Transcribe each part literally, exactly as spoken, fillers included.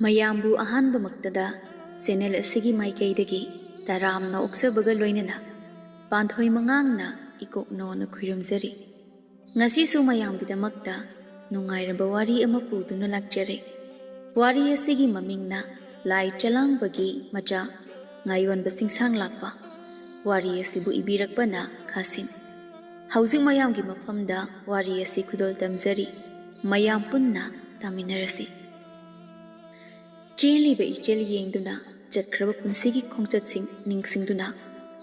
ꯃꯌꯥꯝꯕꯨ ꯑꯍꯥꯟꯕꯃꯛꯇꯗ ꯆꯦꯅꯦꯜ ꯑꯁꯤꯒꯤ ꯃꯥꯏꯀꯩꯗꯒꯤ ꯇꯔꯥꯝꯅ ꯑꯣꯛꯆꯕꯒ ꯂꯣꯏꯅꯅ ꯄꯥꯟꯊꯣꯏ ꯃꯉꯥꯡꯅ ꯏꯀꯣꯛꯅꯣꯅ ꯈꯨꯔꯨꯝꯖꯔꯤ꯫ ꯉꯁꯤꯁꯨ ꯃꯌꯥꯝꯒꯤꯗꯃꯛꯇ ꯅꯨꯡꯉꯥꯏꯔꯕ ꯋꯥꯔꯤ ꯑꯃ ꯄꯨꯗꯨꯅ ꯂꯥꯛꯆꯔꯦ꯫ ꯋꯥꯔꯤ ꯑꯁꯤꯒꯤ ꯃꯃꯤꯡꯅ ꯂꯥꯏ ꯆꯂꯥꯡꯕꯒꯤ ꯃꯆꯥ ꯉꯥꯌꯣꯟꯕ ꯆꯤꯡꯁꯥꯡ ꯂꯥꯛꯄ꯫ ꯋꯥꯔꯤ ꯑꯁꯤꯕꯨ ꯏꯕꯤꯔꯛꯄꯅ ꯈꯥꯁꯤꯝ꯫ ꯍꯧꯖꯤꯛ ꯃꯌꯥꯝꯒꯤ ꯃꯐꯝꯗ ꯋꯥꯔꯤ ꯑꯁꯤ ꯈꯨꯗꯣꯜ ꯇꯝꯖꯔꯤ꯫ ꯃꯌꯥꯝ ꯄꯨꯟꯅ ꯇꯥꯃꯤꯟꯅꯔꯁꯤ꯫ ꯆꯦꯜꯂꯤꯕ ꯏꯆꯦꯜ ꯌꯦꯡꯗꯨꯅ ꯆꯠꯈ꯭ꯔꯕ ꯄꯨꯟꯁꯤꯒꯤ ꯈꯣꯡꯆꯠꯁꯤꯡ ꯅꯤꯡꯁꯤꯡꯗꯨꯅ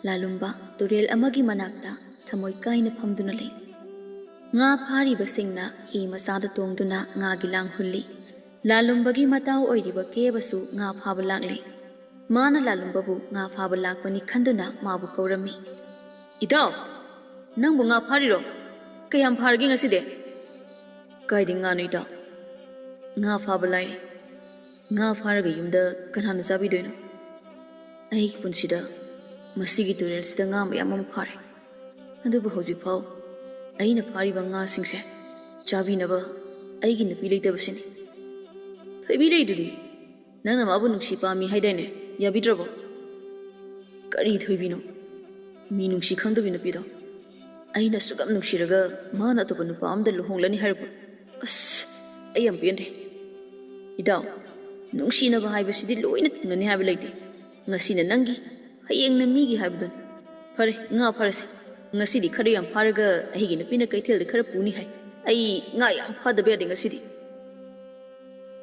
ꯂꯥꯂꯨꯝꯕ ꯇꯨꯔꯦꯜ ꯑꯃꯒꯤ ꯃꯅꯥꯛꯇ ꯊꯃꯣꯏ ꯀꯥꯏꯅ ꯐꯝꯗꯨꯅ ꯂꯩ꯫ ꯉꯥ ꯐꯥꯔꯤꯕꯁꯤꯡꯅ ꯍꯤ ꯃꯆꯥꯗ ꯇꯣꯡꯗꯨꯅ ꯉꯥꯒꯤ ꯂꯥꯡ ꯍꯨꯜꯂꯤ꯫ ꯂꯥꯂꯨꯝꯕꯒꯤ ꯃꯇꯥꯎ ꯑꯣꯏꯔꯤꯕ ꯀꯦꯕꯁꯨ ꯉꯥ ꯐꯥꯕ ꯂꯥꯛꯂꯤ꯫ ꯃꯥꯅ ꯂꯥꯂꯨꯝꯕꯕꯨ ꯉꯥ ꯐꯥꯕ ꯂꯥꯛꯄꯅꯤ ꯈꯟꯗꯨꯅ ꯃꯥꯕꯨ ꯀꯧꯔꯝꯃꯤ꯫ "ꯏꯇꯥꯎ, ꯅꯪꯕꯨ ꯉꯥ ꯐꯥꯔꯤꯔꯣ? ꯀꯌꯥꯝ ꯐꯥꯔꯒꯦ ꯉꯁꯤꯗꯤ?" "ꯀꯥꯏꯗꯩ ꯉꯥꯅꯣ ꯏꯇꯥꯎ? ꯉꯥ ꯐꯥꯕ ꯂꯥꯏꯔꯤ꯫ ꯉꯥ ꯐꯥꯔꯒ ꯌꯨꯝꯗ ꯀꯅꯥꯅ ꯆꯥꯕꯤꯗꯣꯏꯅꯣ? ꯑꯩꯒꯤ ꯄꯨꯟꯁꯤꯗ ꯃꯁꯤꯒꯤ ꯇꯨꯔꯦꯜꯁꯤꯗ ꯉꯥ ꯃꯌꯥꯝ ꯑꯃ ꯐꯥꯔꯦ꯫ ꯑꯗꯨꯕꯨ ꯍꯧꯖꯤꯛꯐꯥꯎ ꯑꯩꯅ ꯐꯥꯔꯤꯕ ꯉꯥꯁꯤꯡꯁꯦ ꯆꯥꯕꯤꯅꯕ ꯑꯩꯒꯤ ꯅꯨꯄꯤ ꯂꯩꯇꯕꯁꯤꯅꯤ꯫" "ꯊꯣꯏꯕꯤ ꯂꯩꯗꯨꯗꯤ, ꯅꯪꯅ ꯃꯥꯕꯨ ꯅꯨꯡꯁꯤ ꯄꯥꯝꯃꯤ ꯍꯥꯏꯗꯥꯏꯅꯦ? ꯌꯥꯕꯤꯗ꯭ꯔꯕꯣ?" "ꯀꯔꯤ ꯊꯣꯏꯕꯤꯅꯣ? ꯃꯤ ꯅꯨꯡꯁꯤ ꯈꯪꯗꯕꯤ ꯅꯨꯄꯤꯗꯣ꯫ ꯑꯩꯅ ꯑꯁꯨꯛ ꯌꯥꯝ ꯅꯨꯡꯁꯤꯔꯒ ꯃꯥꯅ ꯑꯇꯣꯞꯄ ꯅꯨꯄꯥ ꯑꯃꯗ ꯂꯨꯍꯣꯡꯂꯅꯤ ꯍꯥꯏꯔꯛꯄ꯫ ꯑꯁ, ꯑꯩ ꯌꯥꯝ ꯄꯦꯟꯗꯦ꯫ ꯏꯇꯥꯎ, ꯅꯨꯡꯁꯤꯅꯕ ꯍꯥꯏꯕꯁꯤꯗꯤ ꯂꯣꯏꯅ ꯊꯨꯡꯅꯅꯤ ꯍꯥꯏꯕ ꯂꯩꯇꯦ꯫ ꯉꯁꯤꯅ ꯅꯪꯒꯤ, ꯍꯌꯦꯡꯅ ꯃꯤꯒꯤ ꯍꯥꯏꯕꯗꯨꯅꯤ꯫ ꯐꯔꯦ, ꯉꯥ ꯐꯥꯔꯁꯤ꯫ ꯉꯁꯤꯗꯤ ꯈꯔ ꯌꯥꯝ ꯐꯥꯔꯒ ꯑꯩꯒꯤ ꯅꯨꯄꯤꯅ ꯀꯩꯊꯦꯜꯗ ꯈꯔ ꯄꯨꯅꯤ ꯍꯥꯏ꯫ ꯑꯩ ꯉꯥ ꯌꯥꯝ ꯐꯥꯗꯕ ꯌꯥꯗꯦ ꯉꯁꯤꯗꯤ꯫"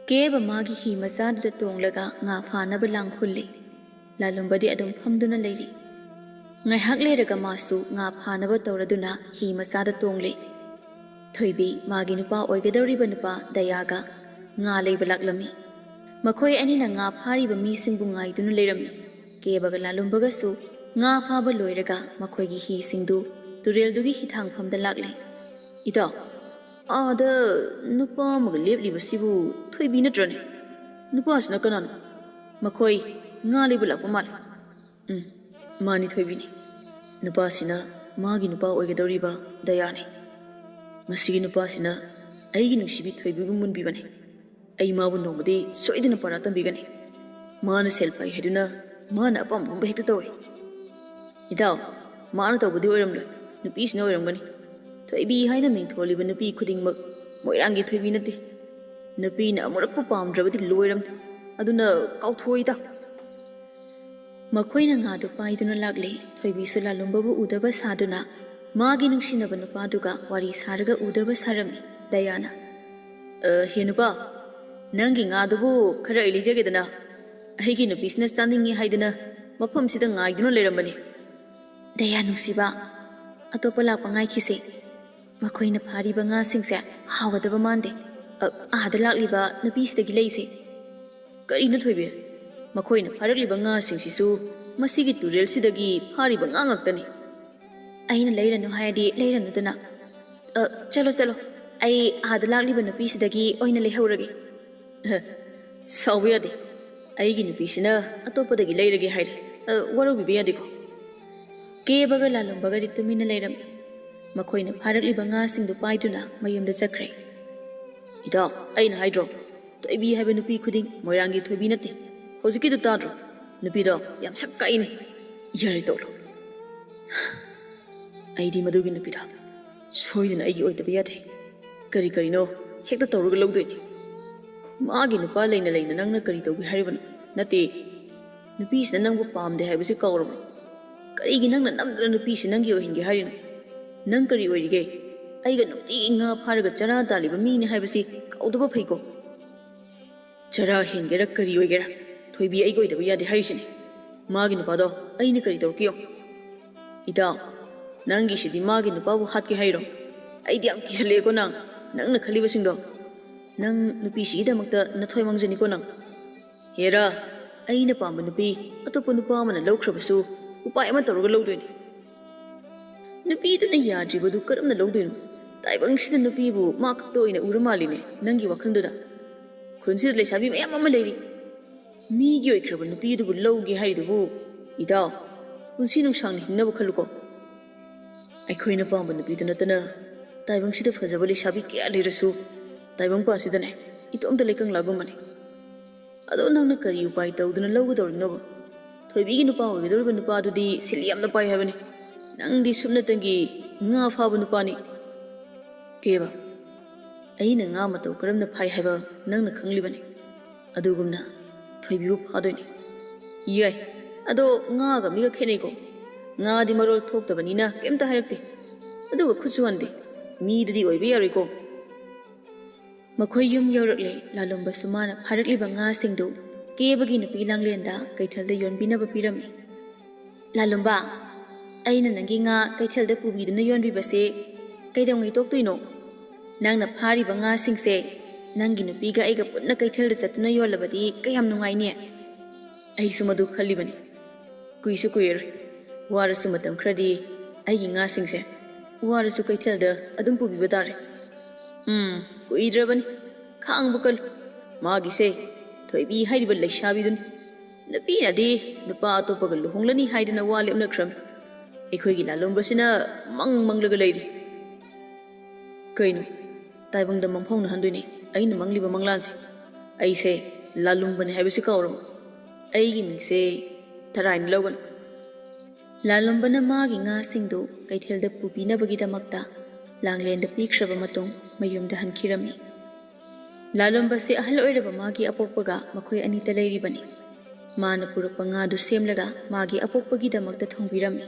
ꯀꯦꯕ ꯃꯥꯒꯤ ꯍꯤ ꯃꯆꯥꯗꯨꯗ ꯇꯣꯡꯂꯒ ꯉꯥ ꯐꯥꯅꯕ ꯂꯥꯡ ꯍꯨꯜꯂꯤ꯫ ꯂꯥꯂꯨꯝꯕꯗꯤ ꯑꯗꯨꯝ ꯐꯝꯗꯨꯅ ꯂꯩꯔꯤ꯫ ꯉꯥꯏꯍꯥꯛ ꯂꯩꯔꯒ ꯃꯥꯁꯨ ꯉꯥ ꯐꯥꯅꯕ ꯇꯧꯔꯗꯨꯅ ꯍꯤ ꯃꯆꯥꯗ ꯇꯣꯡꯂꯦ꯫ ꯊꯣꯏꯕꯤ ꯃꯥꯒꯤ ꯅꯨꯄꯥ ꯑꯣꯏꯒꯗꯧꯔꯤꯕ ꯅꯨꯄꯥ ꯗꯌꯥꯒ ꯉꯥ ꯂꯩꯕ ꯂꯥꯛꯂꯝꯃꯤ꯫ ꯃꯈꯣꯏ ꯑꯅꯤꯅ ꯉꯥ ꯐꯥꯔꯤꯕ ꯃꯤꯁꯤꯡꯕꯨ ꯉꯥꯏꯗꯨꯅ ꯂꯩꯔꯝꯃꯤ꯫ ꯀꯦꯕꯒ ꯂꯥꯂꯨꯝꯕꯒꯁꯨ ꯉꯥ ꯐꯥꯕ ꯂꯣꯏꯔꯒ ꯃꯈꯣꯏꯒꯤ ꯍꯤꯁꯤꯡꯗꯨ ꯇꯨꯔꯦꯜꯗꯨꯒꯤ ꯍꯤꯊꯥꯡꯐꯝꯗ ꯂꯥꯛꯂꯦ꯫ "ꯏꯇꯥꯎ, ꯑꯥꯗ ꯅꯨꯄꯥ ꯑꯃꯒ ꯂꯦꯞꯂꯤꯕꯁꯤꯕꯨ ꯊꯣꯏꯕꯤ ꯅꯠꯇ꯭ꯔꯅꯦ? ꯅꯨꯄꯥꯁꯤꯅ ꯀꯅꯥꯅꯣ? ꯃꯈꯣꯏ ꯉꯥ ꯂꯩꯕ ꯂꯥꯛꯄ ꯃꯥꯜꯂꯦ꯫" "ꯎꯝ, ꯃꯥꯅꯤ ꯊꯣꯏꯕꯤꯅꯤ꯫ ꯅꯨꯄꯥꯁꯤꯅ ꯃꯥꯒꯤ ꯅꯨꯄꯥ ꯑꯣꯏꯒꯗꯧꯔꯤꯕ ꯗꯌꯥꯅꯤ꯫ ꯃꯁꯤꯒꯤ ꯅꯨꯄꯥꯁꯤꯅ ꯑꯩꯒꯤ ꯅꯨꯡꯁꯤꯕꯤ ꯊꯣꯏꯕꯤꯕꯨ ꯃꯨꯟꯕꯤꯕꯅꯤ꯫ ꯑꯩ ꯃꯥꯕꯨ ꯅꯣꯡꯃꯗꯤ ꯁꯣꯏꯗꯅ ꯄꯔꯥ ꯇꯝꯕꯤꯒꯅꯤ꯫ ꯃꯥꯅ ꯁꯦꯜ ꯄꯥꯏ ꯍꯥꯏꯗꯨꯅ ꯃꯥꯅ ꯑꯄꯥꯝꯕ ꯄꯨꯝꯕ ꯍꯦꯛꯇ ꯇꯧꯏ꯫ ꯏꯇꯥꯎ, ꯃꯥꯅ ꯇꯧꯕꯗꯤ ꯑꯣꯏꯔꯝꯂꯣꯏ, ꯅꯨꯄꯤꯁꯤꯅ ꯑꯣꯏꯔꯝꯒꯅꯤ꯫ ꯊꯣꯏꯕꯤ ꯍꯥꯏꯅ ꯃꯤꯡ ꯊꯣꯜꯂꯤꯕ ꯅꯨꯄꯤ ꯈꯨꯗꯤꯡꯃꯛ ꯃꯣꯏꯔꯥꯡꯒꯤ ꯊꯣꯏꯕꯤ ꯅꯠꯇꯦ꯫ ꯅꯨꯄꯤꯅ ꯑꯃꯨꯔꯛꯄꯨ ꯄꯥꯝꯗ꯭ꯔꯕꯗꯤ ꯂꯣꯏꯔꯝꯅꯤ꯫ ꯑꯗꯨꯅ ꯀꯥꯎꯊꯣꯛꯑꯣ ꯏꯇꯥꯎ꯫ ꯃꯈꯣꯏꯅ ꯉꯥꯗꯨ ꯄꯥꯏꯗꯨꯅ ꯂꯥꯛꯂꯦ꯫ ꯊꯣꯏꯕꯤꯁꯨ ꯂꯥꯂꯣꯝꯕꯕꯨ ꯎꯗꯕ ꯁꯥꯗꯨꯅ ꯃꯥꯒꯤ ꯅꯨꯡꯁꯤꯅꯕ ꯅꯨꯄꯥꯗꯨꯒ ꯋꯥꯔꯤ ꯁꯥꯔꯒ ꯎꯗꯕ ꯁꯥꯔꯝꯃꯤ꯫ ꯗꯌꯥꯅ, "ꯑ, ꯍꯦ ꯅꯨꯄꯥ, ꯅꯪꯒꯤ ꯉꯥꯗꯨꯕꯨ ꯈꯔ ꯑꯩ ꯂꯩꯖꯒꯦꯗꯅ꯫ ꯑꯩꯒꯤ ꯅꯨꯄꯤꯁꯤꯅ ꯆꯥꯅꯤꯡꯉꯤ ꯍꯥꯏꯗꯅ ꯃꯐꯝꯁꯤꯗ ꯉꯥꯏꯗꯨꯅ ꯂꯩꯔꯝꯕꯅꯤ꯫" "ꯗꯌꯥ ꯅꯨꯡꯁꯤꯕ, ꯑꯇꯣꯞꯄ ꯂꯥꯛꯄ ꯉꯥꯏꯈꯤꯁꯦ꯫ ꯃꯈꯣꯏꯅ ꯐꯥꯔꯤꯕ ꯉꯥꯁꯤꯡꯁꯦ ꯍꯥꯎꯒꯗꯕ ꯃꯥꯟꯗꯦ꯫ ꯑ, ꯑꯥꯗ ꯂꯥꯛꯂꯤꯕ ꯅꯨꯄꯤꯁꯤꯗꯒꯤ ꯂꯩꯁꯦ꯫" "ꯀꯔꯤꯅꯣ ꯊꯣꯏꯕꯤ? ꯃꯈꯣꯏꯅ ꯐꯥꯔꯛꯂꯤꯕ ꯉꯥꯁꯤꯡꯁꯤꯁꯨ ꯃꯁꯤꯒꯤ ꯇꯨꯔꯦꯜꯁꯤꯗꯒꯤ ꯐꯥꯔꯤꯕ ꯉꯥ ꯉꯥꯛꯇꯅꯤ꯫" "ꯑꯩꯅ ꯂꯩꯔꯅꯨ ꯍꯥꯏꯔꯗꯤ ꯂꯩꯔꯅꯨꯗꯅ꯫ ꯑ, ꯆꯠꯂꯣ, ꯆꯠꯂꯣ, ꯑꯩ ꯑꯥꯗ ꯂꯥꯛꯂꯤꯕ ꯅꯨꯄꯤꯁꯤꯗꯒꯤ ꯑꯣꯏꯅ ꯂꯩꯍꯧꯔꯒꯦ꯫" "ꯑ, ꯁꯥꯎꯕ ꯌꯥꯗꯦ꯫ ꯑꯩꯒꯤ ꯅꯨꯄꯤꯁꯤꯅ ꯑꯇꯣꯞꯄꯗꯒꯤ ꯂꯩꯔꯒꯦ ꯍꯥꯏꯔꯦ꯫ ꯑ, ꯋꯥꯔꯧꯕꯤꯕ ꯌꯥꯗꯦꯀꯣ꯫" ꯀꯦꯕꯒ ꯂꯥꯂꯣꯝꯕꯒꯗꯤ ꯇꯨꯃꯤꯟꯅ ꯂꯩꯔꯝꯃꯤ꯫ ꯃꯈꯣꯏꯅ ꯐꯥꯔꯛꯂꯤꯕ ꯉꯥꯁꯤꯡꯗꯨ ꯄꯥꯏꯗꯨꯅ ꯃꯌꯨꯝꯗ ꯆꯠꯈ꯭ꯔꯦ꯫ "ꯏꯇꯥꯎ, ꯑꯩꯅ ꯍꯥꯏꯗ꯭ꯔꯣ, ꯊꯣꯏꯕꯤ ꯍꯥꯏꯕ ꯅꯨꯄꯤ ꯈꯨꯗꯤꯡ ꯃꯣꯏꯔꯥꯡꯒꯤ ꯊꯣꯏꯕꯤ ꯅꯠꯇꯦ꯫ ꯍꯧꯖꯤꯛꯀꯤꯗꯨ ꯇꯥꯗ꯭ꯔꯣ? ꯅꯨꯄꯤꯗꯣ ꯌꯥꯝ ꯁꯛ ꯀꯥꯛꯏꯅꯦ꯫ ꯌꯥꯔꯦ, ꯇꯣꯛꯂꯣ꯫ ꯑꯩꯗꯤ ꯃꯗꯨꯒꯤ ꯅꯨꯄꯤꯗꯣ ꯁꯣꯏꯗꯅ ꯑꯩꯒꯤ ꯑꯣꯏꯗꯕ ꯌꯥꯗꯦ꯫ ꯀꯔꯤ ꯀꯔꯤꯅꯣ ꯍꯦꯛꯇ ꯇꯧꯔꯒ ꯂꯧꯗꯣꯏꯅꯤ꯫ ꯃꯥꯒꯤ ꯅꯨꯄꯥ ꯂꯩꯅ ꯂꯩꯅ ꯅꯪꯅ ꯀꯔꯤ ꯇꯧꯒꯦ ꯍꯥꯏꯔꯤꯕꯅꯣ? ꯅꯠꯇꯦ, ꯅꯨꯄꯤꯁꯤꯅ ꯅꯪꯕꯨ ꯄꯥꯝꯗꯦ ꯍꯥꯏꯕꯁꯤ ꯀꯥꯎꯔꯕ꯭ꯔꯣ? ꯀꯔꯤꯒꯤ ꯅꯪꯅ ꯅꯝꯗꯅ ꯅꯨꯄꯤꯁꯤ ꯅꯪꯒꯤ ꯑꯣꯏꯍꯟꯒꯦ ꯍꯥꯏꯔꯤꯅꯣ? ꯅꯪ ꯀꯔꯤ ꯑꯣꯏꯔꯤꯒꯦ? ꯑꯩꯒ ꯅꯨꯡꯇꯤꯒꯤ ꯉꯥ ꯐꯥꯔꯒ ꯆꯔꯥ ꯇꯥꯜꯂꯤꯕ ꯃꯤꯅꯤ ꯍꯥꯏꯕꯁꯤ ꯀꯥꯎꯗꯕ ꯐꯩꯀꯣ꯫ ꯆꯔꯥ ꯍꯦꯟꯒꯦꯔꯥ ꯀꯔꯤ ꯑꯣꯏꯒꯦꯔꯥ, ꯊꯣꯏꯕꯤ ꯑꯩꯒꯤ ꯑꯣꯏꯗꯕ ꯌꯥꯗꯦ ꯍꯥꯏꯔꯤꯁꯤꯅꯤ꯫ ꯃꯥꯒꯤ ꯅꯨꯄꯥꯗꯣ ꯑꯩꯅ ꯀꯔꯤ ꯇꯧꯔꯛꯀꯦ ꯌꯦꯡꯉꯨ꯫" "ꯏꯇꯥꯎ, ꯅꯪꯒꯤꯁꯤꯗꯤ ꯃꯥꯒꯤ ꯅꯨꯄꯥꯕꯨ ꯍꯥꯠꯀꯦ ꯍꯥꯏꯔꯣ? ꯑꯩꯗꯤ ꯌꯥꯝ ꯀꯤꯁꯜꯂꯛꯑꯦꯀꯣ ꯅꯪ, ꯅꯪꯅ ꯈꯜꯂꯤꯕꯁꯤꯡꯗꯣ꯫ ꯅꯪ ꯅꯨꯄꯤꯁꯤꯒꯤꯗꯃꯛꯇ ꯅꯊ꯭ꯋꯥꯏ ꯃꯥꯡꯖꯅꯤꯀꯣ ꯅꯪ꯫ ꯍꯦꯔꯥ, ꯑꯩꯅ ꯄꯥꯝꯕ ꯅꯨꯄꯤ ꯑꯇꯣꯞꯄ ꯅꯨꯄꯥ ꯑꯃꯅ ꯂꯧꯈ꯭ꯔꯕꯁꯨ ꯎꯄꯥꯏ ꯑꯃ ꯇꯧꯔꯒ ꯂꯧꯗꯣꯏꯅꯤ꯫" ꯅꯨꯄꯤꯗꯨꯅ ꯌꯥꯗ꯭ꯔꯤꯕꯗꯨ ꯀꯔꯝꯅ ꯂꯧꯗꯣꯏꯅꯣ? ꯇꯥꯏꯕꯪꯁꯤꯗ ꯅꯨꯄꯤꯕꯨ ꯃꯥ ꯈꯛꯇ ꯑꯣꯏꯅ ꯎꯔ ꯃꯥꯜꯂꯤꯅꯦ ꯅꯪꯒꯤ ꯋꯥꯈꯜꯗꯨꯗ꯫ ꯈꯨꯟꯁꯤꯗ ꯂꯩꯁꯥꯕꯤ ꯃꯌꯥꯝ ꯑꯃ ꯂꯩꯔꯤ꯫ ꯃꯤꯒꯤ ꯑꯣꯏꯈ꯭ꯔꯕ ꯅꯨꯄꯤ ꯑꯗꯨꯕꯨ ꯂꯧꯒꯦ ꯍꯥꯏꯔꯤꯗꯨꯕꯨ? ꯏꯇꯥꯎ, ꯄꯨꯟꯁꯤ ꯅꯨꯡꯁꯥꯡꯅ ꯍꯤꯡꯅꯕ ꯈꯜꯂꯨꯀꯣ꯫ ꯑꯩꯈꯣꯏꯅ ꯄꯥꯝꯕ ꯅꯨꯄꯤꯗꯨ ꯅꯠꯇꯅ ꯇꯥꯏꯕꯪꯁꯤꯗ ꯐꯖꯕ ꯂꯩꯁꯥꯕꯤ ꯀꯌꯥ ꯂꯩꯔꯁꯨ, ꯇꯥꯏꯕꯪ ꯄꯥꯁꯤꯗꯅꯦ, ꯏꯇꯣꯝꯇ ꯂꯩꯀꯪꯂꯥꯒꯨꯝꯕꯅꯤ꯫ ꯑꯗꯣ ꯅꯪꯅ ꯀꯔꯤ ꯎꯄꯥꯏ ꯇꯧꯗꯨꯅ ꯂꯧꯒꯗꯧꯔꯤꯅꯣꯕ? ꯊꯣꯏꯕꯤꯒꯤ ꯅꯨꯄꯥ ꯑꯣꯏꯒꯗꯧꯔꯤꯕ ꯅꯨꯄꯥꯗꯨꯗꯤ ꯁꯤꯜ ꯌꯥꯝꯅ ꯄꯥꯏ ꯍꯥꯏꯕꯅꯤ꯫ ꯅꯪꯗꯤ ꯁꯨꯞꯅꯇꯪꯒꯤ ꯉꯥ ꯐꯥꯕ ꯅꯨꯄꯥꯅꯤ꯫ ꯀꯦꯕ, ꯑꯩꯅ ꯉꯥ ꯃꯇꯧ ꯀꯔꯝꯅ ꯐꯥꯏ ꯍꯥꯏꯕ ꯅꯪꯅ ꯈꯪꯂꯤꯕꯅꯤ꯫ ꯑꯗꯨꯒꯨꯝꯅ ꯊꯣꯏꯕꯤꯕꯨ ꯐꯥꯗꯣꯏꯅꯤ꯫ ꯌꯥꯏ, ꯑꯗꯣ ꯉꯥꯒ ꯃꯤꯒ ꯈꯦꯠꯅꯩꯀꯣ꯫ ꯉꯥꯗꯤ ꯃꯔꯣꯜ ꯊꯣꯛꯇꯕꯅꯤꯅ ꯀꯩꯝꯇ ꯍꯥꯏꯔꯛꯇꯦ꯫ ꯑꯗꯨꯒ ꯈꯨꯠꯁꯨ ꯍꯟꯗꯦ꯫ ꯃꯤꯗꯗꯤ ꯑꯣꯏꯕ ꯌꯥꯔꯣꯏꯀꯣ꯫ ꯃꯈꯣꯏ ꯌꯨꯝ ꯌꯧꯔꯛꯂꯦ꯫ ꯂꯥꯂꯣꯝꯕꯁꯨ ꯃꯥꯅ ꯐꯥꯔꯛꯂꯤꯕ ꯉꯥꯁꯤꯡꯗꯨ ꯀꯦꯕꯒꯤ ꯅꯨꯄꯤ ꯂꯥꯡꯂꯦꯟꯗ ꯀꯩꯊꯦꯜꯗ ꯌꯣꯟꯕꯤꯅꯕ ꯄꯤꯔꯝꯃꯤ꯫ "ꯂꯥꯂꯣꯝꯕ, ꯑꯩꯅ ꯅꯪꯒꯤ ꯉꯥ ꯀꯩꯊꯦꯜꯗ ꯄꯨꯕꯤꯗꯨꯅ ꯌꯣꯟꯕꯤꯕꯁꯦ ꯀꯩꯗꯧꯉꯩ ꯇꯣꯛꯇꯣꯏꯅꯣ? ꯅꯪꯅ ꯐꯥꯔꯤꯕ ꯉꯥꯁꯤꯡꯁꯦ ꯅꯪꯒꯤ ꯅꯨꯄꯤꯒ ꯑꯩꯒ ꯄꯨꯟꯅ ꯀꯩꯊꯦꯜꯗ ꯆꯠꯇꯨꯅ ꯌꯣꯜꯂꯕꯗꯤ ꯀꯌꯥꯝ ꯅꯨꯡꯉꯥꯏꯅꯤ?" "ꯑꯩꯁꯨ ꯃꯗꯨ ꯈꯜꯂꯤꯕꯅꯤ꯫ ꯀꯨꯏꯁꯨ ꯀꯨꯏꯔꯔꯣꯏ꯫ ꯋꯥꯔꯁꯨ ꯃꯇꯝ ꯈꯔꯗꯤ ꯑꯩꯒꯤ ꯉꯥꯁꯤꯡꯁꯦ ꯋꯥꯔꯁꯨ ꯀꯩꯊꯦꯜꯗ ꯑꯗꯨꯝ ꯄꯨꯕꯤꯕ ꯇꯥꯔꯦ꯫ ꯎꯝ, ꯀꯨꯏꯗ꯭ꯔꯕꯅꯤ꯫ ꯈꯥꯡꯕ ꯀꯜꯂꯨ꯫ ꯃꯥꯒꯤꯁꯦ ꯊꯣꯏꯕꯤ ꯍꯥꯏꯔꯤꯕ ꯂꯩꯁꯥꯕꯤꯗꯨꯅꯤ꯫ ꯅꯨꯄꯤꯅꯗꯤ ꯅꯨꯄꯥ ꯑꯇꯣꯞꯄꯒ ꯂꯨꯍꯣꯡꯂꯅꯤ ꯍꯥꯏꯗꯅ ꯋꯥ ꯂꯦꯞꯅꯈ꯭ꯔꯝ꯫ ꯑꯩꯈꯣꯏꯒꯤ ꯂꯥꯂꯣꯝꯕꯁꯤꯅ ꯃꯪ ꯃꯪꯂꯒ ꯂꯩꯔꯤ꯫" "ꯀꯩꯅꯣ? ꯇꯥꯏꯕꯪꯗ ꯃꯪꯐꯥꯎꯅꯍꯟꯗꯣꯏꯅꯤ ꯑꯩꯅ ꯃꯪꯂꯤꯕ ꯃꯪꯂꯥꯟꯁꯦ꯫ ꯑꯩꯁꯦ ꯂꯥꯂꯣꯝꯕꯅꯤ ꯍꯥꯏꯕꯁꯤ ꯀꯥꯎꯔꯕꯣ? ꯑꯩꯒꯤ ꯃꯤꯡꯁꯦ ꯊꯔꯥꯏꯅ ꯂꯧꯒꯅꯨ꯫" ꯂꯥꯂꯣꯝꯕꯅ ꯃꯥꯒꯤ ꯉꯥꯁꯤꯡꯗꯨ ꯀꯩꯊꯦꯜꯗ ꯄꯨꯕꯤꯅꯕꯒꯤꯗꯃꯛꯇ ꯂꯥꯡꯂꯦꯟꯗ ꯄꯤꯈ꯭ꯔꯕ ꯃꯇꯨꯡ ꯃꯌꯨꯝꯗ ꯍꯟꯈꯤꯔꯝꯃꯤ꯫ ꯂꯥꯂꯣꯝꯕꯁꯦ ꯑꯍꯜ ꯑꯣꯏꯔꯕ ꯃꯥꯒꯤ ꯑꯄꯣꯛꯄꯒ ꯃꯈꯣꯏ ꯑꯅꯤꯇ ꯂꯩꯔꯤꯕꯅꯤ꯫ ꯃꯥꯅ ꯄꯨꯔꯛꯄ ꯉꯥꯗꯨ ꯁꯦꯝꯂꯒ ꯃꯥꯒꯤ ꯑꯄꯣꯛꯄꯒꯤꯗꯃꯛꯇ ꯊꯣꯡꯕꯤꯔꯝꯃꯤ꯫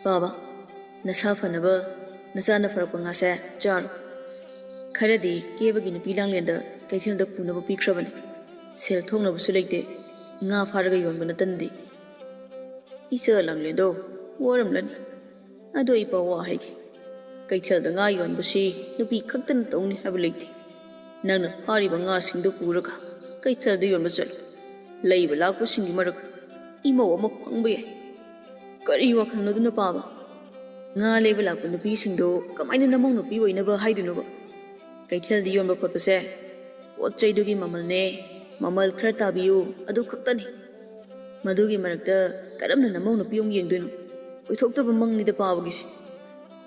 "ꯄꯥꯕ, ꯅꯁꯥ ꯐꯅꯕ ꯅꯆꯥꯅ ꯐꯔꯛꯄ ꯉꯥꯁꯦ ꯆꯥꯔꯣ꯫ ꯈꯔꯗꯤ ꯀꯦꯕꯒꯤ ꯅꯨꯄꯤ ꯂꯥꯡꯂꯦꯟꯗ ꯀꯩꯊꯦꯜꯗ ꯄꯨꯅꯕ ꯄꯤꯈ꯭ꯔꯕꯅꯤ꯫ ꯁꯦꯜ ꯊꯣꯛꯅꯕꯁꯨ ꯂꯩꯇꯦ, ꯉꯥ ꯐꯥꯔꯒ ꯌꯣꯟꯕ ꯅꯠꯇꯅꯗꯤ꯫" "ꯏꯆꯥ ꯂꯥꯡꯂꯦꯟꯗꯣ ꯋꯥꯔꯝꯂꯅꯤ꯫ ꯑꯗꯣ ꯏꯄꯥ ꯋꯥ ꯍꯥꯏꯒꯦ, ꯀꯩꯊꯦꯜꯗ ꯉꯥ ꯌꯣꯟꯕꯁꯤ ꯅꯨꯄꯤ ꯈꯛꯇꯅ ꯇꯧꯅꯤ ꯍꯥꯏꯕ ꯂꯩꯇꯦ꯫ ꯅꯪꯅ ꯐꯥꯔꯤꯕ ꯉꯥꯁꯤꯡꯗꯨ ꯄꯨꯔꯒ ꯀꯩꯊꯦꯜꯗ ꯌꯣꯟꯕ ꯆꯠꯂꯨ꯫ ꯂꯩꯕ ꯂꯥꯛꯄꯁꯤꯡꯒꯤ ꯃꯔꯛ ꯏꯃꯧ ꯑꯃ ꯐꯪꯕ ꯌꯥꯏ꯫" "ꯀꯔꯤ ꯋꯥꯈꯜꯅꯣ ꯑꯗꯨꯅ, ꯄꯥꯕ? ꯉꯥ ꯂꯩꯕ ꯂꯥꯛꯄ ꯅꯨꯄꯤꯁꯤꯡꯗꯣ ꯀꯃꯥꯏꯅ ꯅꯃꯧ ꯅꯨꯄꯤ ꯑꯣꯏꯅꯕ ꯍꯥꯏꯗꯣꯏꯅꯣꯕ? ꯀꯩꯊꯦꯜꯗ ꯌꯣꯟꯕ ꯈꯣꯠꯄꯁꯦ ꯄꯣꯠ ꯆꯩꯗꯨꯒꯤ ꯃꯃꯜꯅꯦ, ꯃꯃꯜ ꯈꯔ ꯇꯥꯕꯤꯌꯨ, ꯑꯗꯨ ꯈꯛꯇꯅꯤ꯫ ꯃꯗꯨꯒꯤ ꯃꯔꯛꯇ ꯀꯔꯝꯅ ꯅꯃꯧ ꯅꯨꯄꯤ ꯑꯃꯨꯛ ꯌꯦꯡꯗꯣꯏꯅꯣ? ꯑꯣꯏꯊꯣꯛꯇꯕ ꯃꯪꯅꯤꯗ ꯄꯥꯕꯒꯤꯁꯦ꯫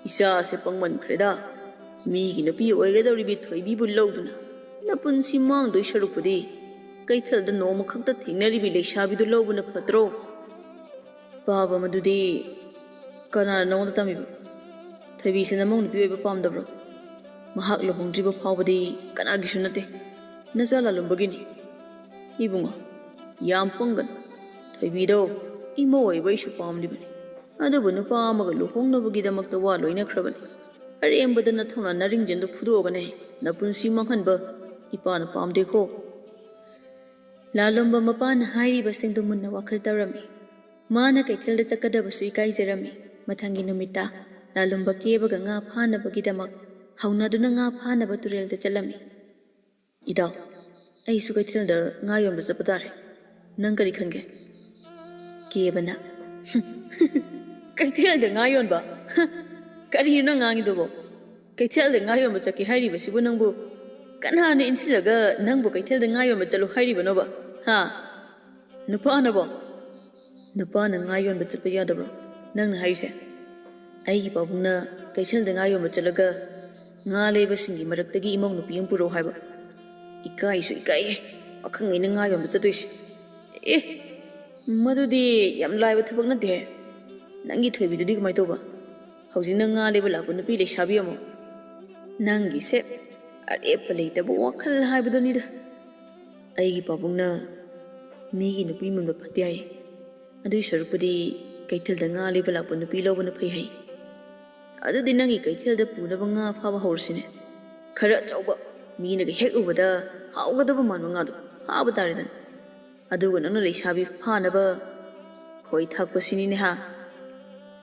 ꯏꯆꯥꯁꯦ ꯄꯪꯃꯟꯈ꯭ꯔꯦꯗ꯫ ꯃꯤꯒꯤ ꯅꯨꯄꯤ ꯑꯣꯏꯒꯗꯧꯔꯤꯕꯤ ꯊꯣꯏꯕꯤꯕꯨ ꯂꯧꯗꯨꯅ ꯅꯄꯨꯟꯁꯤ ꯃꯥꯡꯗꯣꯏ ꯁꯔꯨꯛꯄꯨꯗꯤ ꯀꯩꯊꯦꯜꯗ ꯅꯣꯡꯃꯈꯛꯇ ꯊꯦꯡꯅꯔꯤꯕꯤ ꯂꯩꯁꯥꯕꯤꯗꯨ ꯂꯧꯕꯅ ꯐꯠꯇ꯭ꯔꯣ? ꯄꯥꯕ ꯃꯗꯨꯗꯤ ꯀꯅꯥꯅ ꯅꯉꯣꯟꯗ ꯇꯝꯃꯤꯕ? ꯊꯣꯏꯕꯤꯁꯦ ꯅꯃꯧ ꯅꯨꯄꯤ ꯑꯣꯏꯕ ꯄꯥꯝꯗꯕ꯭ꯔꯣ? ꯃꯍꯥꯛ ꯂꯨꯍꯣꯡꯗ꯭ꯔꯤꯕ ꯐꯥꯎꯕꯗꯤ ꯀꯅꯥꯒꯤꯁꯨ ꯅꯠꯇꯦ, ꯅꯆꯥ ꯂꯥꯂꯣꯝꯕꯒꯤꯅꯤ꯫ ꯏꯕꯨꯡꯉꯣ, ꯌꯥꯝ ꯄꯪꯒꯅꯨ꯫ ꯊꯣꯏꯕꯤꯗꯣ ꯏꯃꯧ ꯑꯣꯏꯕ ꯑꯩꯁꯨ ꯄꯥꯝꯂꯤꯕꯅꯤ꯫ ꯑꯗꯨꯕꯨ ꯅꯨꯄꯥ ꯑꯃꯒ ꯂꯨꯍꯣꯡꯅꯕꯒꯤꯗꯃꯛꯇ ꯋꯥ ꯂꯣꯏꯅꯈ꯭ꯔꯕꯅꯤ꯫ ꯑꯔꯦꯝꯕꯗ ꯅꯊꯧꯅ ꯅꯔꯤꯡꯖꯦꯜꯗꯨ ꯐꯨꯗꯣꯛꯑꯒꯅꯦ ꯅꯄꯨꯟꯁꯤ ꯃꯥꯡꯍꯟꯕ ꯏꯄꯥꯅ ꯄꯥꯝꯗꯦꯀꯣ꯫ ꯂꯥꯂꯣꯝꯕ ꯃꯄꯥꯅ ꯍꯥꯏꯔꯤꯕꯁꯤꯡꯗꯨ ꯃꯨꯟꯅ ꯋꯥꯈꯜ ꯇꯧꯔꯝꯃꯤ꯫ ꯃꯥꯅ ꯀꯩꯊꯦꯜꯗ ꯆꯠꯀꯗꯕꯁꯨ ꯏꯀꯥꯏꯖꯔꯝꯃꯤ꯫ ꯃꯊꯪꯒꯤ ꯅꯨꯃꯤꯠꯇ ꯂꯥꯂꯣꯝꯕ ꯀꯦꯕꯒ ꯉꯥ ꯐꯥꯅꯕꯒꯤꯗꯃꯛ ꯍꯧꯅꯗꯨꯅ ꯉꯥ ꯐꯥꯅꯕ ꯇꯨꯔꯦꯜꯗ ꯆꯠꯂꯝꯃꯤ꯫ "ꯏꯇꯥꯎ, ꯑꯩꯁꯨ ꯀꯩꯊꯦꯜꯗ ꯉꯥ ꯌꯣꯟꯕ ꯆꯠꯄ ꯇꯥꯔꯦ꯫ ꯅꯪ ꯀꯔꯤ ꯈꯟꯒꯦ?" ꯀꯦꯕꯅ, "ꯀꯩꯊꯦꯜꯗ ꯉꯥ ꯌꯣꯟꯕ? ꯀꯔꯤꯅꯣ ꯅꯪ ꯉꯥꯡꯉꯤꯗꯨꯕꯣ? ꯀꯩꯊꯦꯜꯗ ꯉꯥ ꯌꯣꯟꯕ ꯆꯠꯀꯦ ꯍꯥꯏꯔꯤꯕꯁꯤꯕꯨ ꯅꯪꯕꯨ ꯀꯅꯥꯅ ꯏꯟꯁꯤꯜꯂꯒ ꯅꯪꯕꯨ ꯀꯩꯊꯦꯜꯗ ꯉꯥ ꯌꯣꯟꯕ ꯆꯠꯂꯨ ꯍꯥꯏꯔꯤꯕꯅꯣꯕ? ꯍꯥ? ꯅꯨꯄꯥꯅꯕꯣ? ꯅꯨꯄꯥꯅ ꯉꯥ ꯌꯣꯟꯕ ꯆꯠꯄ ꯌꯥꯗꯕ꯭ꯔꯣ ꯅꯪꯅ ꯍꯥꯏꯔꯤꯁꯦ? ꯑꯩꯒꯤ ꯄꯥꯕꯨꯡꯅ ꯀꯩꯊꯦꯜꯗ ꯉꯥ ꯌꯣꯟꯕ ꯆꯠꯂꯒ ꯉꯥ ꯂꯩꯕꯁꯤꯡꯒꯤ ꯃꯔꯛꯇꯒꯤ ꯏꯃꯧ ꯅꯨꯄꯤ ꯑꯃ ꯄꯨꯔꯛꯎ ꯍꯥꯏꯕ꯫ ꯏꯀꯥꯏꯁꯨ ꯏꯀꯥꯏꯌꯦ, ꯄꯥꯈꯪꯉꯩꯅ ꯉꯥ ꯌꯣꯟꯕ ꯆꯠꯇꯣꯏꯁꯦ꯫ ꯑꯦ, ꯃꯗꯨꯗꯤ ꯌꯥꯝ ꯂꯥꯏꯕ ꯊꯕꯛ ꯅꯠꯇꯦꯍꯦ꯫ ꯅꯪꯒꯤ ꯊꯣꯏꯕꯤꯗꯨꯗꯤ ꯀꯃꯥꯏꯅ ꯇꯧꯕ? ꯍꯧꯖꯤꯛꯅ ꯉꯥ ꯂꯩꯕ ꯂꯥꯛꯄ ꯅꯨꯄꯤ ꯂꯩꯁꯥꯕꯤ ꯑꯃ꯫ ꯅꯪꯒꯤꯁꯦ ꯑꯔꯦꯞꯄ ꯂꯩꯇꯕ ꯋꯥꯈꯜ ꯍꯥꯏꯕꯗꯨꯅꯤꯗ꯫ ꯑꯩꯒꯤ ꯄꯥꯕꯨꯡꯅ ꯃꯤꯒꯤ ꯅꯨꯄꯤ ꯃꯨꯟꯕ ꯐꯠꯇꯦ ꯍꯥꯏ꯫ ꯑꯗꯨꯏ ꯁꯔꯨꯛꯄꯨꯗꯤ ꯀꯩꯊꯦꯜꯗ ꯉꯥ ꯂꯩꯕ ꯂꯥꯛꯄ ꯅꯨꯄꯤ ꯂꯧꯕꯅ ꯐꯩ ꯍꯥꯏ꯫ ꯑꯗꯨꯗꯤ ꯅꯪꯒꯤ ꯀꯩꯊꯦꯜꯗ ꯄꯨꯅꯕ ꯉꯥ ꯐꯥꯕ ꯍꯧꯔꯁꯤꯅꯦ꯫ ꯈꯔ ꯑꯆꯧꯕ, ꯃꯤꯅꯒ ꯍꯦꯛ ꯎꯕꯗ ꯍꯥꯎꯒꯗꯕ ꯃꯥꯟꯕ ꯉꯥꯗꯣ ꯐꯥꯕ ꯇꯥꯔꯦꯗꯅ꯫ ꯑꯗꯨꯒ ꯅꯪꯅ ꯂꯩꯁꯥꯕꯤ ꯐꯥꯅꯕ ꯈꯣꯏ ꯊꯥꯛꯄꯁꯤꯅꯤꯅꯦ ꯍꯥ꯫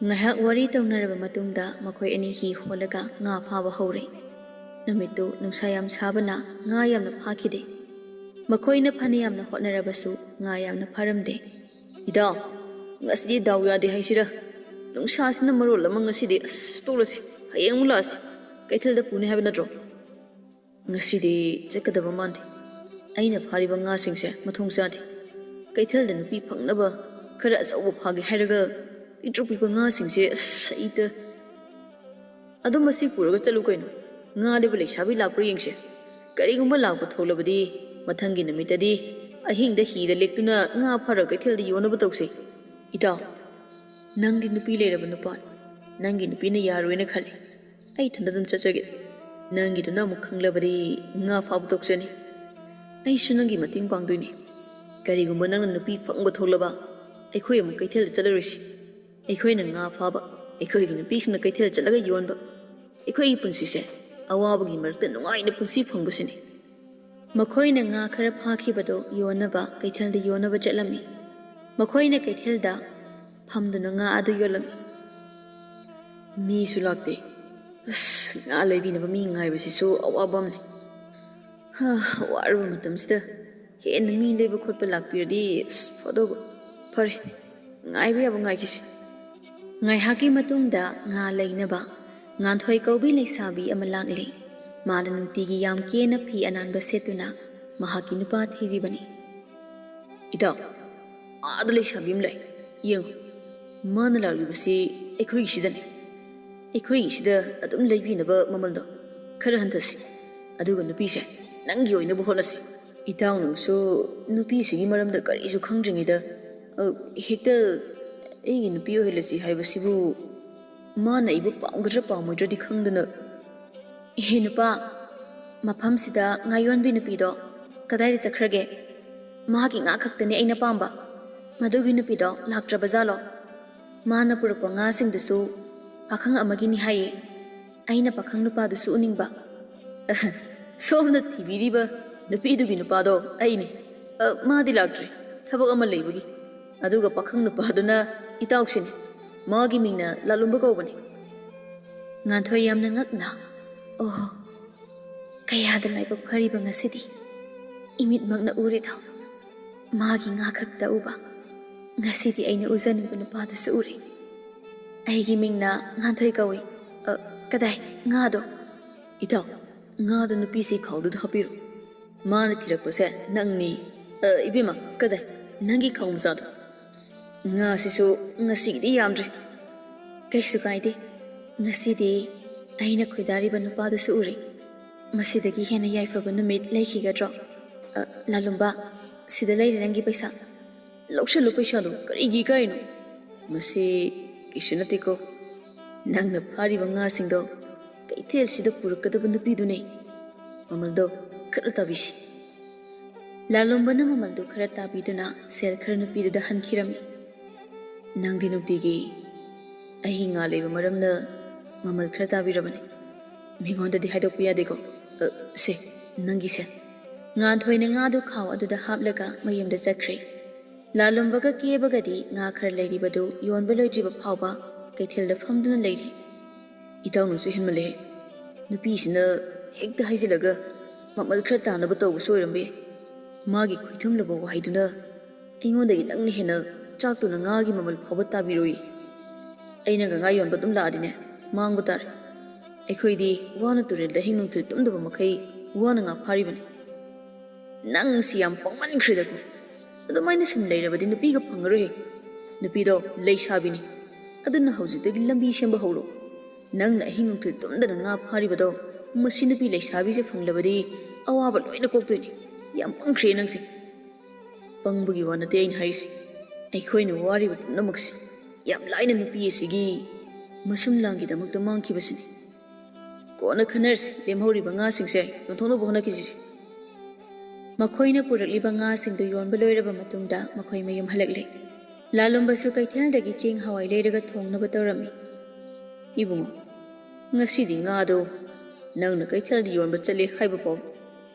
ꯉꯥꯏꯍꯥꯛ ꯋꯥꯔꯤ ꯇꯧꯅꯔꯕ ꯃꯇꯨꯡꯗ ꯃꯈꯣꯏ ꯑꯅꯤ ꯍꯤ ꯍꯣꯜꯂꯒ ꯉꯥ ꯐꯥꯕ ꯍꯧꯔꯦ꯫ ꯅꯨꯃꯤꯠꯇꯨ ꯅꯨꯡꯁꯥ ꯌꯥꯝ ꯁꯥꯕꯅ ꯉꯥ ꯌꯥꯝꯅ ꯐꯥꯈꯤꯗꯦ꯫ ꯃꯈꯣꯏꯅ ꯐꯅ ꯌꯥꯝꯅ ꯍꯣꯠꯅꯔꯕꯁꯨ ꯉꯥ ꯌꯥꯝꯅ ꯐꯥꯔꯝꯗꯦ꯫ "ꯏꯇꯥꯎ, ꯉꯁꯤꯗꯤ ꯗꯥꯎ ꯌꯥꯗꯦ ꯍꯥꯏꯁꯤꯔꯥ? ꯅꯨꯡꯁꯥꯁꯤꯅ ꯃꯔꯣꯜ ꯑꯃ ꯉꯁꯤꯗꯤ, ꯑꯁ, ꯇꯣꯛꯂꯁꯤ, ꯍꯌꯦꯡ ꯑꯃꯨꯛ ꯂꯥꯛꯑꯁꯤ꯫ ꯀꯩꯊꯦꯜꯗ ꯄꯨꯅꯤ ꯍꯥꯏꯕ ꯅꯠꯇ꯭ꯔꯣ?" "ꯉꯁꯤꯗꯤ ꯆꯠꯀꯗꯕ ꯃꯥꯟꯗꯦ꯫ ꯑꯩꯅ ꯐꯥꯔꯤꯕ ꯉꯥꯁꯤꯡꯁꯦ ꯃꯊꯣꯡ ꯆꯥꯗꯦ꯫ ꯀꯩꯊꯦꯜꯗ ꯅꯨꯄꯤ ꯐꯪꯅꯕ ꯈꯔ ꯑꯆꯧꯕ ꯐꯥꯒꯦ ꯍꯥꯏꯔꯒ ꯄꯤꯛꯇ꯭ꯔꯨ ꯄꯤꯛꯄ ꯉꯥꯁꯤꯡꯁꯦ, ꯑꯁ, ꯑꯩꯇ꯫ ꯑꯗꯣ ꯃꯁꯤ ꯄꯨꯔꯒ ꯆꯠꯂꯨ ꯀꯩꯅꯣ꯫ ꯉꯥ ꯂꯩꯕ ꯂꯩꯁꯥꯕꯤ ꯂꯥꯛꯄ꯭ꯔꯥ ꯌꯦꯡꯁꯦ꯫ ꯀꯔꯤꯒꯨꯝꯕ ꯂꯥꯛꯄ ꯊꯣꯛꯂꯕꯗꯤ, ꯃꯊꯪꯒꯤ ꯅꯨꯃꯤꯠꯇꯗꯤ ꯑꯍꯤꯡꯗ ꯍꯤꯗ ꯂꯦꯛꯇꯨꯅ ꯉꯥ ꯐꯥꯔ ꯀꯩꯊꯦꯜꯗ ꯌꯣꯟꯅꯕ ꯇꯧꯁꯤ꯫ ꯏꯇꯥꯎ, ꯅꯪꯗꯤ ꯅꯨꯄꯤ ꯂꯩꯔꯕ ꯅꯨꯄꯥꯅꯤ꯫ ꯅꯪꯒꯤ ꯅꯨꯄꯤꯅ ꯌꯥꯔꯣꯏꯅ ꯈꯜꯂꯤ꯫ ꯑꯩ ꯏꯊꯟꯗ ꯑꯗꯨꯝ ꯆꯠꯆꯒꯦ꯫ ꯅꯪꯒꯤꯗꯨꯅ ꯑꯃꯨꯛ ꯈꯪꯂꯕꯗꯤ ꯉꯥ ꯐꯥꯕ ꯇꯣꯛꯆꯅꯤ꯫ ꯑꯩꯁꯨ ꯅꯪꯒꯤ ꯃꯇꯦꯡ ꯄꯥꯡꯗꯣꯏꯅꯤ꯫ ꯀꯔꯤꯒꯨꯝꯕ ꯅꯪꯅ ꯅꯨꯄꯤ ꯐꯪꯕ ꯊꯣꯛꯂꯕ, ꯑꯩꯈꯣꯏ ꯑꯃꯨꯛ ꯀꯩꯊꯦꯜꯗ ꯆꯠꯂꯔꯣꯏꯁꯤ꯫ ꯑꯩꯈꯣꯏꯅ ꯉꯥ ꯐꯥꯕ, ꯑꯩꯈꯣꯏꯒꯤ ꯅꯨꯄꯤꯁꯤꯡꯅ ꯀꯩꯊꯦꯜ ꯆꯠꯂꯒ ꯌꯣꯟꯕ, ꯑꯩꯈꯣꯏꯒꯤ ꯄꯨꯟꯁꯤꯁꯦ ꯑꯋꯥꯕꯒꯤ ꯃꯔꯛꯇ ꯅꯨꯡꯉꯥꯏꯅ ꯄꯨꯟꯁꯤ ꯐꯪꯕꯁꯤꯅꯤ꯫ ꯃꯈꯣꯏꯅ ꯉꯥ ꯈꯔ ꯐꯥꯈꯤꯕꯗꯨ ꯌꯣꯟꯅꯕ ꯀꯩꯊꯦꯜꯗ ꯌꯣꯟꯅꯕ ꯆꯠꯂꯝꯃꯤ꯫ ꯃꯈꯣꯏꯅ ꯀꯩꯊꯦꯜꯗ ꯐꯝꯗꯨꯅ ꯉꯥ ꯑꯗꯨ ꯌꯣꯜꯂꯝꯃꯤ꯫ ꯃꯤꯁꯨ ꯂꯥꯛꯇꯦ꯫ ꯑꯁ, ꯉꯥ ꯂꯩꯕꯤꯅꯕ ꯃꯤ ꯉꯥꯏꯕꯁꯤꯁꯨ ꯑꯋꯥꯕ ꯑꯃꯅꯤ꯫ ꯍꯥ, ꯋꯥꯔꯕ ꯃꯇꯝꯁꯤꯗ ꯍꯦꯟꯅ ꯃꯤ ꯂꯩꯕ ꯈꯣꯠꯄ ꯂꯥꯛꯄꯤꯔꯗꯤ ꯑꯁ ꯐꯗꯧꯕ꯫ ꯐꯔꯦ, ꯉꯥꯏꯕ ꯌꯥꯕ ꯉꯥꯏꯈꯤꯁꯤ꯫ ꯉꯥꯏꯍꯥꯛꯀꯤ ꯃꯇꯨꯡꯗ ꯉꯥ ꯂꯩꯅꯕ ꯉꯥꯟꯊꯣꯏ ꯀꯧꯕꯤ ꯂꯩꯁꯥꯕꯤ ꯑꯃ ꯂꯥꯛꯂꯦ꯫ ꯃꯥꯅ ꯅꯨꯡꯇꯤꯒꯤ ꯌꯥꯝ ꯀꯦꯅ ꯐꯤ ꯑꯅꯥꯟꯕ ꯁꯦꯠꯇꯨꯅ ꯃꯍꯥꯛꯀꯤ ꯅꯨꯄꯥ ꯊꯤꯔꯤꯕꯅꯤ꯫ ꯏꯇꯥꯎ, ꯑꯥꯗ ꯂꯩꯁꯥꯕꯤ ꯑꯃ ꯂꯩ, ꯌꯦꯡꯉꯨ꯫ ꯃꯥꯅ ꯂꯥꯛꯂꯤꯕꯁꯤ ꯑꯩꯈꯣꯏꯒꯤꯁꯤꯗꯅꯤ꯫ ꯑꯩꯈꯣꯏꯒꯤꯁꯤꯗ ꯑꯗꯨꯝ ꯂꯩꯕꯤꯅꯕ ꯃꯃꯜꯗꯣ ꯈꯔ ꯍꯟꯊꯁꯤ꯫ ꯑꯗꯨꯒ ꯅꯨꯄꯤꯁꯦ ꯅꯪꯒꯤ ꯑꯣꯏꯅꯕ ꯍꯣꯠꯅꯁꯤ꯫ ꯏꯇꯥꯎ ꯅꯪꯁꯨ ꯅꯨꯄꯤꯁꯤꯒꯤ ꯃꯔꯝꯗ ꯀꯔꯤꯁꯨ ꯈꯪꯗ꯭ꯔꯤꯉꯩꯗ, ꯑ, ꯍꯦꯛꯇ ꯑꯩꯒꯤ ꯅꯨꯄꯤ ꯑꯣꯏꯍꯜꯂꯁꯤ ꯍꯥꯏꯕꯁꯤꯕꯨ ꯃꯥꯅ ꯑꯩꯕꯨ ꯄꯥꯝꯒꯗ꯭ꯔꯥ ꯄꯥꯝꯃꯣꯏꯗ꯭ꯔꯗꯤ ꯈꯪꯗꯅ꯫ ꯏꯍꯦ ꯅꯨꯄꯥ, ꯃꯐꯝꯁꯤꯗ ꯉꯥ ꯌꯣꯟꯕꯤ ꯅꯨꯄꯤꯗꯣ ꯀꯗꯥꯏꯗ ꯆꯠꯈ꯭ꯔꯒꯦ? ꯃꯥꯒꯤ ꯉꯥ ꯈꯛꯇꯅꯤ ꯑꯩꯅ ꯄꯥꯝꯕ꯫ ꯃꯗꯨꯒꯤ ꯅꯨꯄꯤꯗꯣ ꯂꯥꯛꯇ꯭ꯔꯕꯖꯥꯠꯂꯣ? ꯃꯥꯅ ꯄꯨꯔꯛꯄ ꯉꯥꯁꯤꯡꯗꯨꯁꯨ ꯄꯥꯈꯪ ꯑꯃꯒꯤꯅꯤ ꯍꯥꯏꯌꯦ꯫ ꯑꯩꯅ ꯄꯥꯈꯪ ꯅꯨꯄꯥꯗꯨꯁꯨ ꯎꯅꯤꯡꯕ꯫ ꯁꯣꯝꯅ ꯊꯤꯕꯤꯔꯤꯕ ꯅꯨꯄꯤꯗꯨꯒꯤ ꯅꯨꯄꯥꯗꯣ ꯑꯩꯅꯤ꯫ ꯑ, ꯃꯥꯗꯤ ꯂꯥꯛꯇ꯭ꯔꯤ, ꯊꯕꯛ ꯑꯃ ꯂꯩꯕꯒꯤ꯫ ꯑꯗꯨꯒ ꯄꯥꯈꯪ ꯅꯨꯄꯥꯗꯨꯅ ꯏꯇꯥꯎꯁꯤꯅꯤ꯫ ꯃꯥꯒꯤ ꯃꯤꯡꯅ ꯂꯥꯂꯨꯝꯕ ꯀꯧꯕꯅꯤ꯫ ꯉꯥꯟꯊꯣꯏ ꯌꯥꯝꯅ ꯉꯛꯅ, "ꯑꯣꯍꯣ, ꯀꯌꯥꯗ ꯂꯥꯏꯕꯛ ꯐꯔꯤꯕ ꯉꯁꯤꯗꯤ꯫ ꯏꯃꯤꯠꯃꯛꯅ ꯎꯔꯦꯗꯣ꯫ ꯃꯥꯒꯤ ꯉꯥ ꯈꯛꯇ ꯎꯕ꯫ ꯉꯁꯤꯗꯤ ꯑꯩꯅ ꯎꯖꯅꯤꯡꯕ ꯅꯨꯄꯥꯗꯨꯁꯨ ꯎꯔꯦ꯫ ꯑꯩꯒꯤ ꯃꯤꯡꯅ ꯉꯥꯟꯊꯣꯏ ꯀꯧꯏ꯫ ꯑ, ꯀꯗꯥꯏ? ꯉꯥꯗꯣ?" "ꯏꯇꯥꯎ, ꯉꯥꯗꯣ ꯅꯨꯄꯤꯁꯤ ꯈꯥꯎꯗꯨꯗ ꯍꯥꯞꯄꯤꯔꯣ꯫ ꯃꯥꯅ ꯊꯤꯔꯛꯄꯁꯦ ꯅꯪꯅꯤ꯫" "ꯑ, ꯏꯕꯦꯝꯃ, ꯀꯗꯥꯏ? ꯅꯪꯒꯤ ꯈꯥꯎ ꯃꯆꯥꯗꯣ?" "ꯉꯥꯁꯤꯁꯨ ꯉꯁꯤꯒꯤꯗꯤ ꯌꯥꯝꯗ꯭ꯔꯦ꯫" "ꯀꯩꯁꯨ ꯀꯥꯏꯗꯦ꯫ ꯉꯁꯤꯗꯤ ꯑꯩꯅ ꯈꯣꯏꯗꯥꯔꯤꯕ ꯅꯨꯄꯥꯗꯨꯁꯨ ꯎꯔꯦ꯫ ꯃꯁꯤꯗꯒꯤ ꯍꯦꯟꯅ ꯌꯥꯏꯐꯕ ꯅꯨꯃꯤꯠ ꯂꯩꯈꯤꯒꯗ꯭ꯔꯣ? ꯑ, ꯂꯥꯂꯨꯝꯕ, ꯁꯤꯗ ꯂꯩꯔꯦ ꯅꯪꯒꯤ ꯄꯩꯁꯥ꯫ ꯂꯧꯁꯜꯂꯨ ꯄꯩꯁꯥꯗꯣ, ꯀꯔꯤꯒꯤ ꯏꯀꯥꯏꯔꯤꯅꯣ? ꯃꯁꯤ ꯀꯩꯁꯨ ꯅꯠꯇꯦꯀꯣ꯫ ꯅꯪꯅ ꯐꯥꯔꯤꯕ ꯉꯥꯁꯤꯡꯗꯣ ꯀꯩꯊꯦꯜꯁꯤꯗ ꯄꯨꯔꯛꯀꯗꯕ ꯅꯨꯄꯤꯗꯨꯅꯦ꯫ ꯃꯃꯜꯗꯣ ꯈꯔ ꯇꯥꯕꯤꯁꯤ꯫ ꯂꯥꯂꯣꯝꯕꯅ ꯃꯃꯜꯗꯨ ꯈꯔ ꯇꯥꯕꯤꯗꯨꯅ ꯁꯦꯜ ꯈꯔ ꯅꯨꯄꯤꯗꯨꯗ ꯍꯟꯈꯤꯔꯝꯃꯤ꯫ ꯅꯪꯗꯤ ꯅꯨꯡꯇꯤꯒꯤ ꯑꯩꯒꯤ ꯉꯥ ꯂꯩꯕ ꯃꯔꯝꯅ ꯃꯃꯜ ꯈꯔ ꯇꯥꯕꯤꯔꯕꯅꯤ꯫ ꯃꯤꯉꯣꯟꯗꯗꯤ ꯍꯥꯏꯗꯣꯛꯄ ꯌꯥꯗꯦꯀꯣ꯫ ꯑ, ꯁꯦ, ꯅꯪꯒꯤ ꯁꯦꯜ꯫ ꯉꯥꯟꯊꯣꯏꯅ ꯉꯥꯗꯨ ꯈꯥꯎ ꯑꯗꯨꯗ ꯍꯥꯞꯂꯒ ꯃꯌꯨꯝꯗ ꯆꯠꯈ꯭ꯔꯦ꯫ ꯂꯥꯂꯣꯝꯕꯒ ꯀꯦꯕꯒꯗꯤ ꯉꯥ ꯈꯔ ꯂꯩꯔꯤꯕꯗꯨ ꯌꯣꯟꯕ ꯂꯣꯏꯗ꯭ꯔꯤꯕ ꯐꯥꯎꯕ ꯀꯩꯊꯦꯜꯗ ꯐꯝꯗꯨꯅ ꯂꯩꯔꯤ꯫ ꯏꯇꯥꯎꯅꯁꯨ ꯍꯦꯟꯃꯜꯂꯦ꯫ ꯅꯨꯄꯤꯁꯤꯅ ꯍꯦꯛꯇ ꯍꯥꯏꯖꯤꯜꯂꯒ ꯃꯃꯜ ꯈꯔ ꯇꯥꯅꯕ ꯇꯧꯕꯁꯨ ꯑꯣꯏꯔꯝꯕ ꯌꯥꯏ꯫ ꯃꯥꯒꯤ ꯈꯨꯏꯊꯨꯝꯂꯕ ꯋꯥꯍꯩꯗꯨꯅ ꯑꯩꯉꯣꯟꯗꯒꯤ ꯅꯪꯅ ꯍꯦꯟꯅ ꯆꯥꯛꯇꯨꯅ ꯉꯥꯒꯤ ꯃꯃꯜ ꯐꯥꯎꯕ ꯇꯥꯕꯤꯔꯣꯏ꯫ ꯑꯩꯅꯒ ꯉꯥ ꯌꯣꯟꯕ ꯑꯗꯨꯝ ꯂꯥꯛꯑꯗꯤꯅꯦ, ꯃꯥꯡꯕ ꯇꯥꯔꯦ꯫ ꯑꯩꯈꯣꯏꯗꯤ ꯋꯥꯅ ꯇꯨꯔꯦꯜꯗ ꯑꯍꯤꯡ ꯅꯨꯡꯊꯤꯜ ꯇꯨꯝꯗꯕ ꯃꯈꯩ ꯋꯥꯅ ꯉꯥ ꯐꯥꯔꯤꯕꯅꯤ꯫ ꯅꯪꯁꯤ ꯌꯥꯝ ꯄꯪꯃꯟꯈ꯭ꯔꯦꯗꯀꯣ꯫ ꯑꯗꯨꯃꯥꯏꯅ ꯁꯨꯝ ꯂꯩꯔꯕꯗꯤ ꯅꯨꯄꯤꯒ ꯐꯪꯉꯔꯣꯏꯍꯦ꯫ ꯅꯨꯄꯤꯗꯣ ꯂꯩꯁꯥꯕꯤꯅꯤ꯫ ꯑꯗꯨꯅ ꯍꯧꯖꯤꯛꯇꯒꯤ ꯂꯝꯕꯤ ꯁꯦꯝꯕ ꯍꯧꯔꯣ꯫ ꯅꯪꯅ ꯑꯍꯤꯡ ꯅꯨꯡꯊꯤꯜ ꯇꯨꯝꯗꯅ ꯉꯥ ꯐꯥꯔꯤꯕꯗꯣ, ꯃꯁꯤ ꯅꯨꯄꯤ ꯂꯩꯁꯥꯕꯤꯁꯦ ꯐꯪꯂꯕꯗꯤ ꯑꯋꯥꯕ ꯂꯣꯏꯅ ꯀꯣꯛꯇꯣꯏꯅꯤ꯫ ꯌꯥꯝ ꯄꯪꯈ꯭ꯔꯦ ꯅꯪꯁꯦ꯫ ꯄꯪꯕꯒꯤ ꯋꯥ ꯅꯠꯇꯦ ꯑꯩꯅ ꯍꯥꯏꯔꯤꯁꯤ꯫ ꯑꯩꯈꯣꯏꯅ ꯋꯥꯔꯤꯕ ꯄꯨꯝꯅꯃꯛꯁꯦ ꯌꯥꯝ ꯂꯥꯏꯅ ꯅꯨꯄꯤ ꯑꯁꯤꯒꯤ ꯃꯁꯨꯝ ꯂꯥꯡꯒꯤꯗꯃꯛꯇ ꯃꯥꯡꯈꯤꯕꯁꯤꯅꯤ꯫ ꯀꯣꯟꯅ ꯈꯟꯅꯔꯁꯤ, ꯂꯦꯝꯍꯧꯔꯤꯕ ꯉꯥꯁꯤꯡꯁꯦ ꯌꯣꯟꯊꯣꯛꯅꯕ ꯍꯣꯠꯅꯈꯤꯁꯤꯁꯦ꯫ ꯃꯈꯣꯏꯅ ꯄꯨꯔꯛꯂꯤꯕ ꯉꯥꯁꯤꯡꯗꯨ ꯌꯣꯟꯕ ꯂꯣꯏꯔꯕ ꯃꯇꯨꯡꯗ ꯃꯈꯣꯏ ꯃꯌꯨꯝ ꯍꯜꯂꯛꯂꯦ꯫ ꯂꯥꯂꯣꯝꯕꯁꯨ ꯀꯩꯊꯦꯜꯗꯒꯤ ꯆꯦꯡ ꯍꯋꯥꯏ ꯂꯩꯔꯒ ꯊꯣꯡꯅꯕ ꯇꯧꯔꯝꯃꯤ꯫ "ꯏꯕꯨꯡꯉꯣ, ꯉꯁꯤꯗꯤ ꯉꯥꯗꯣ ꯅꯪꯅ ꯀꯩꯊꯦꯜꯗ ꯌꯣꯟꯕ ꯆꯠꯂꯦ ꯍꯥꯏꯕ ꯄꯥꯎ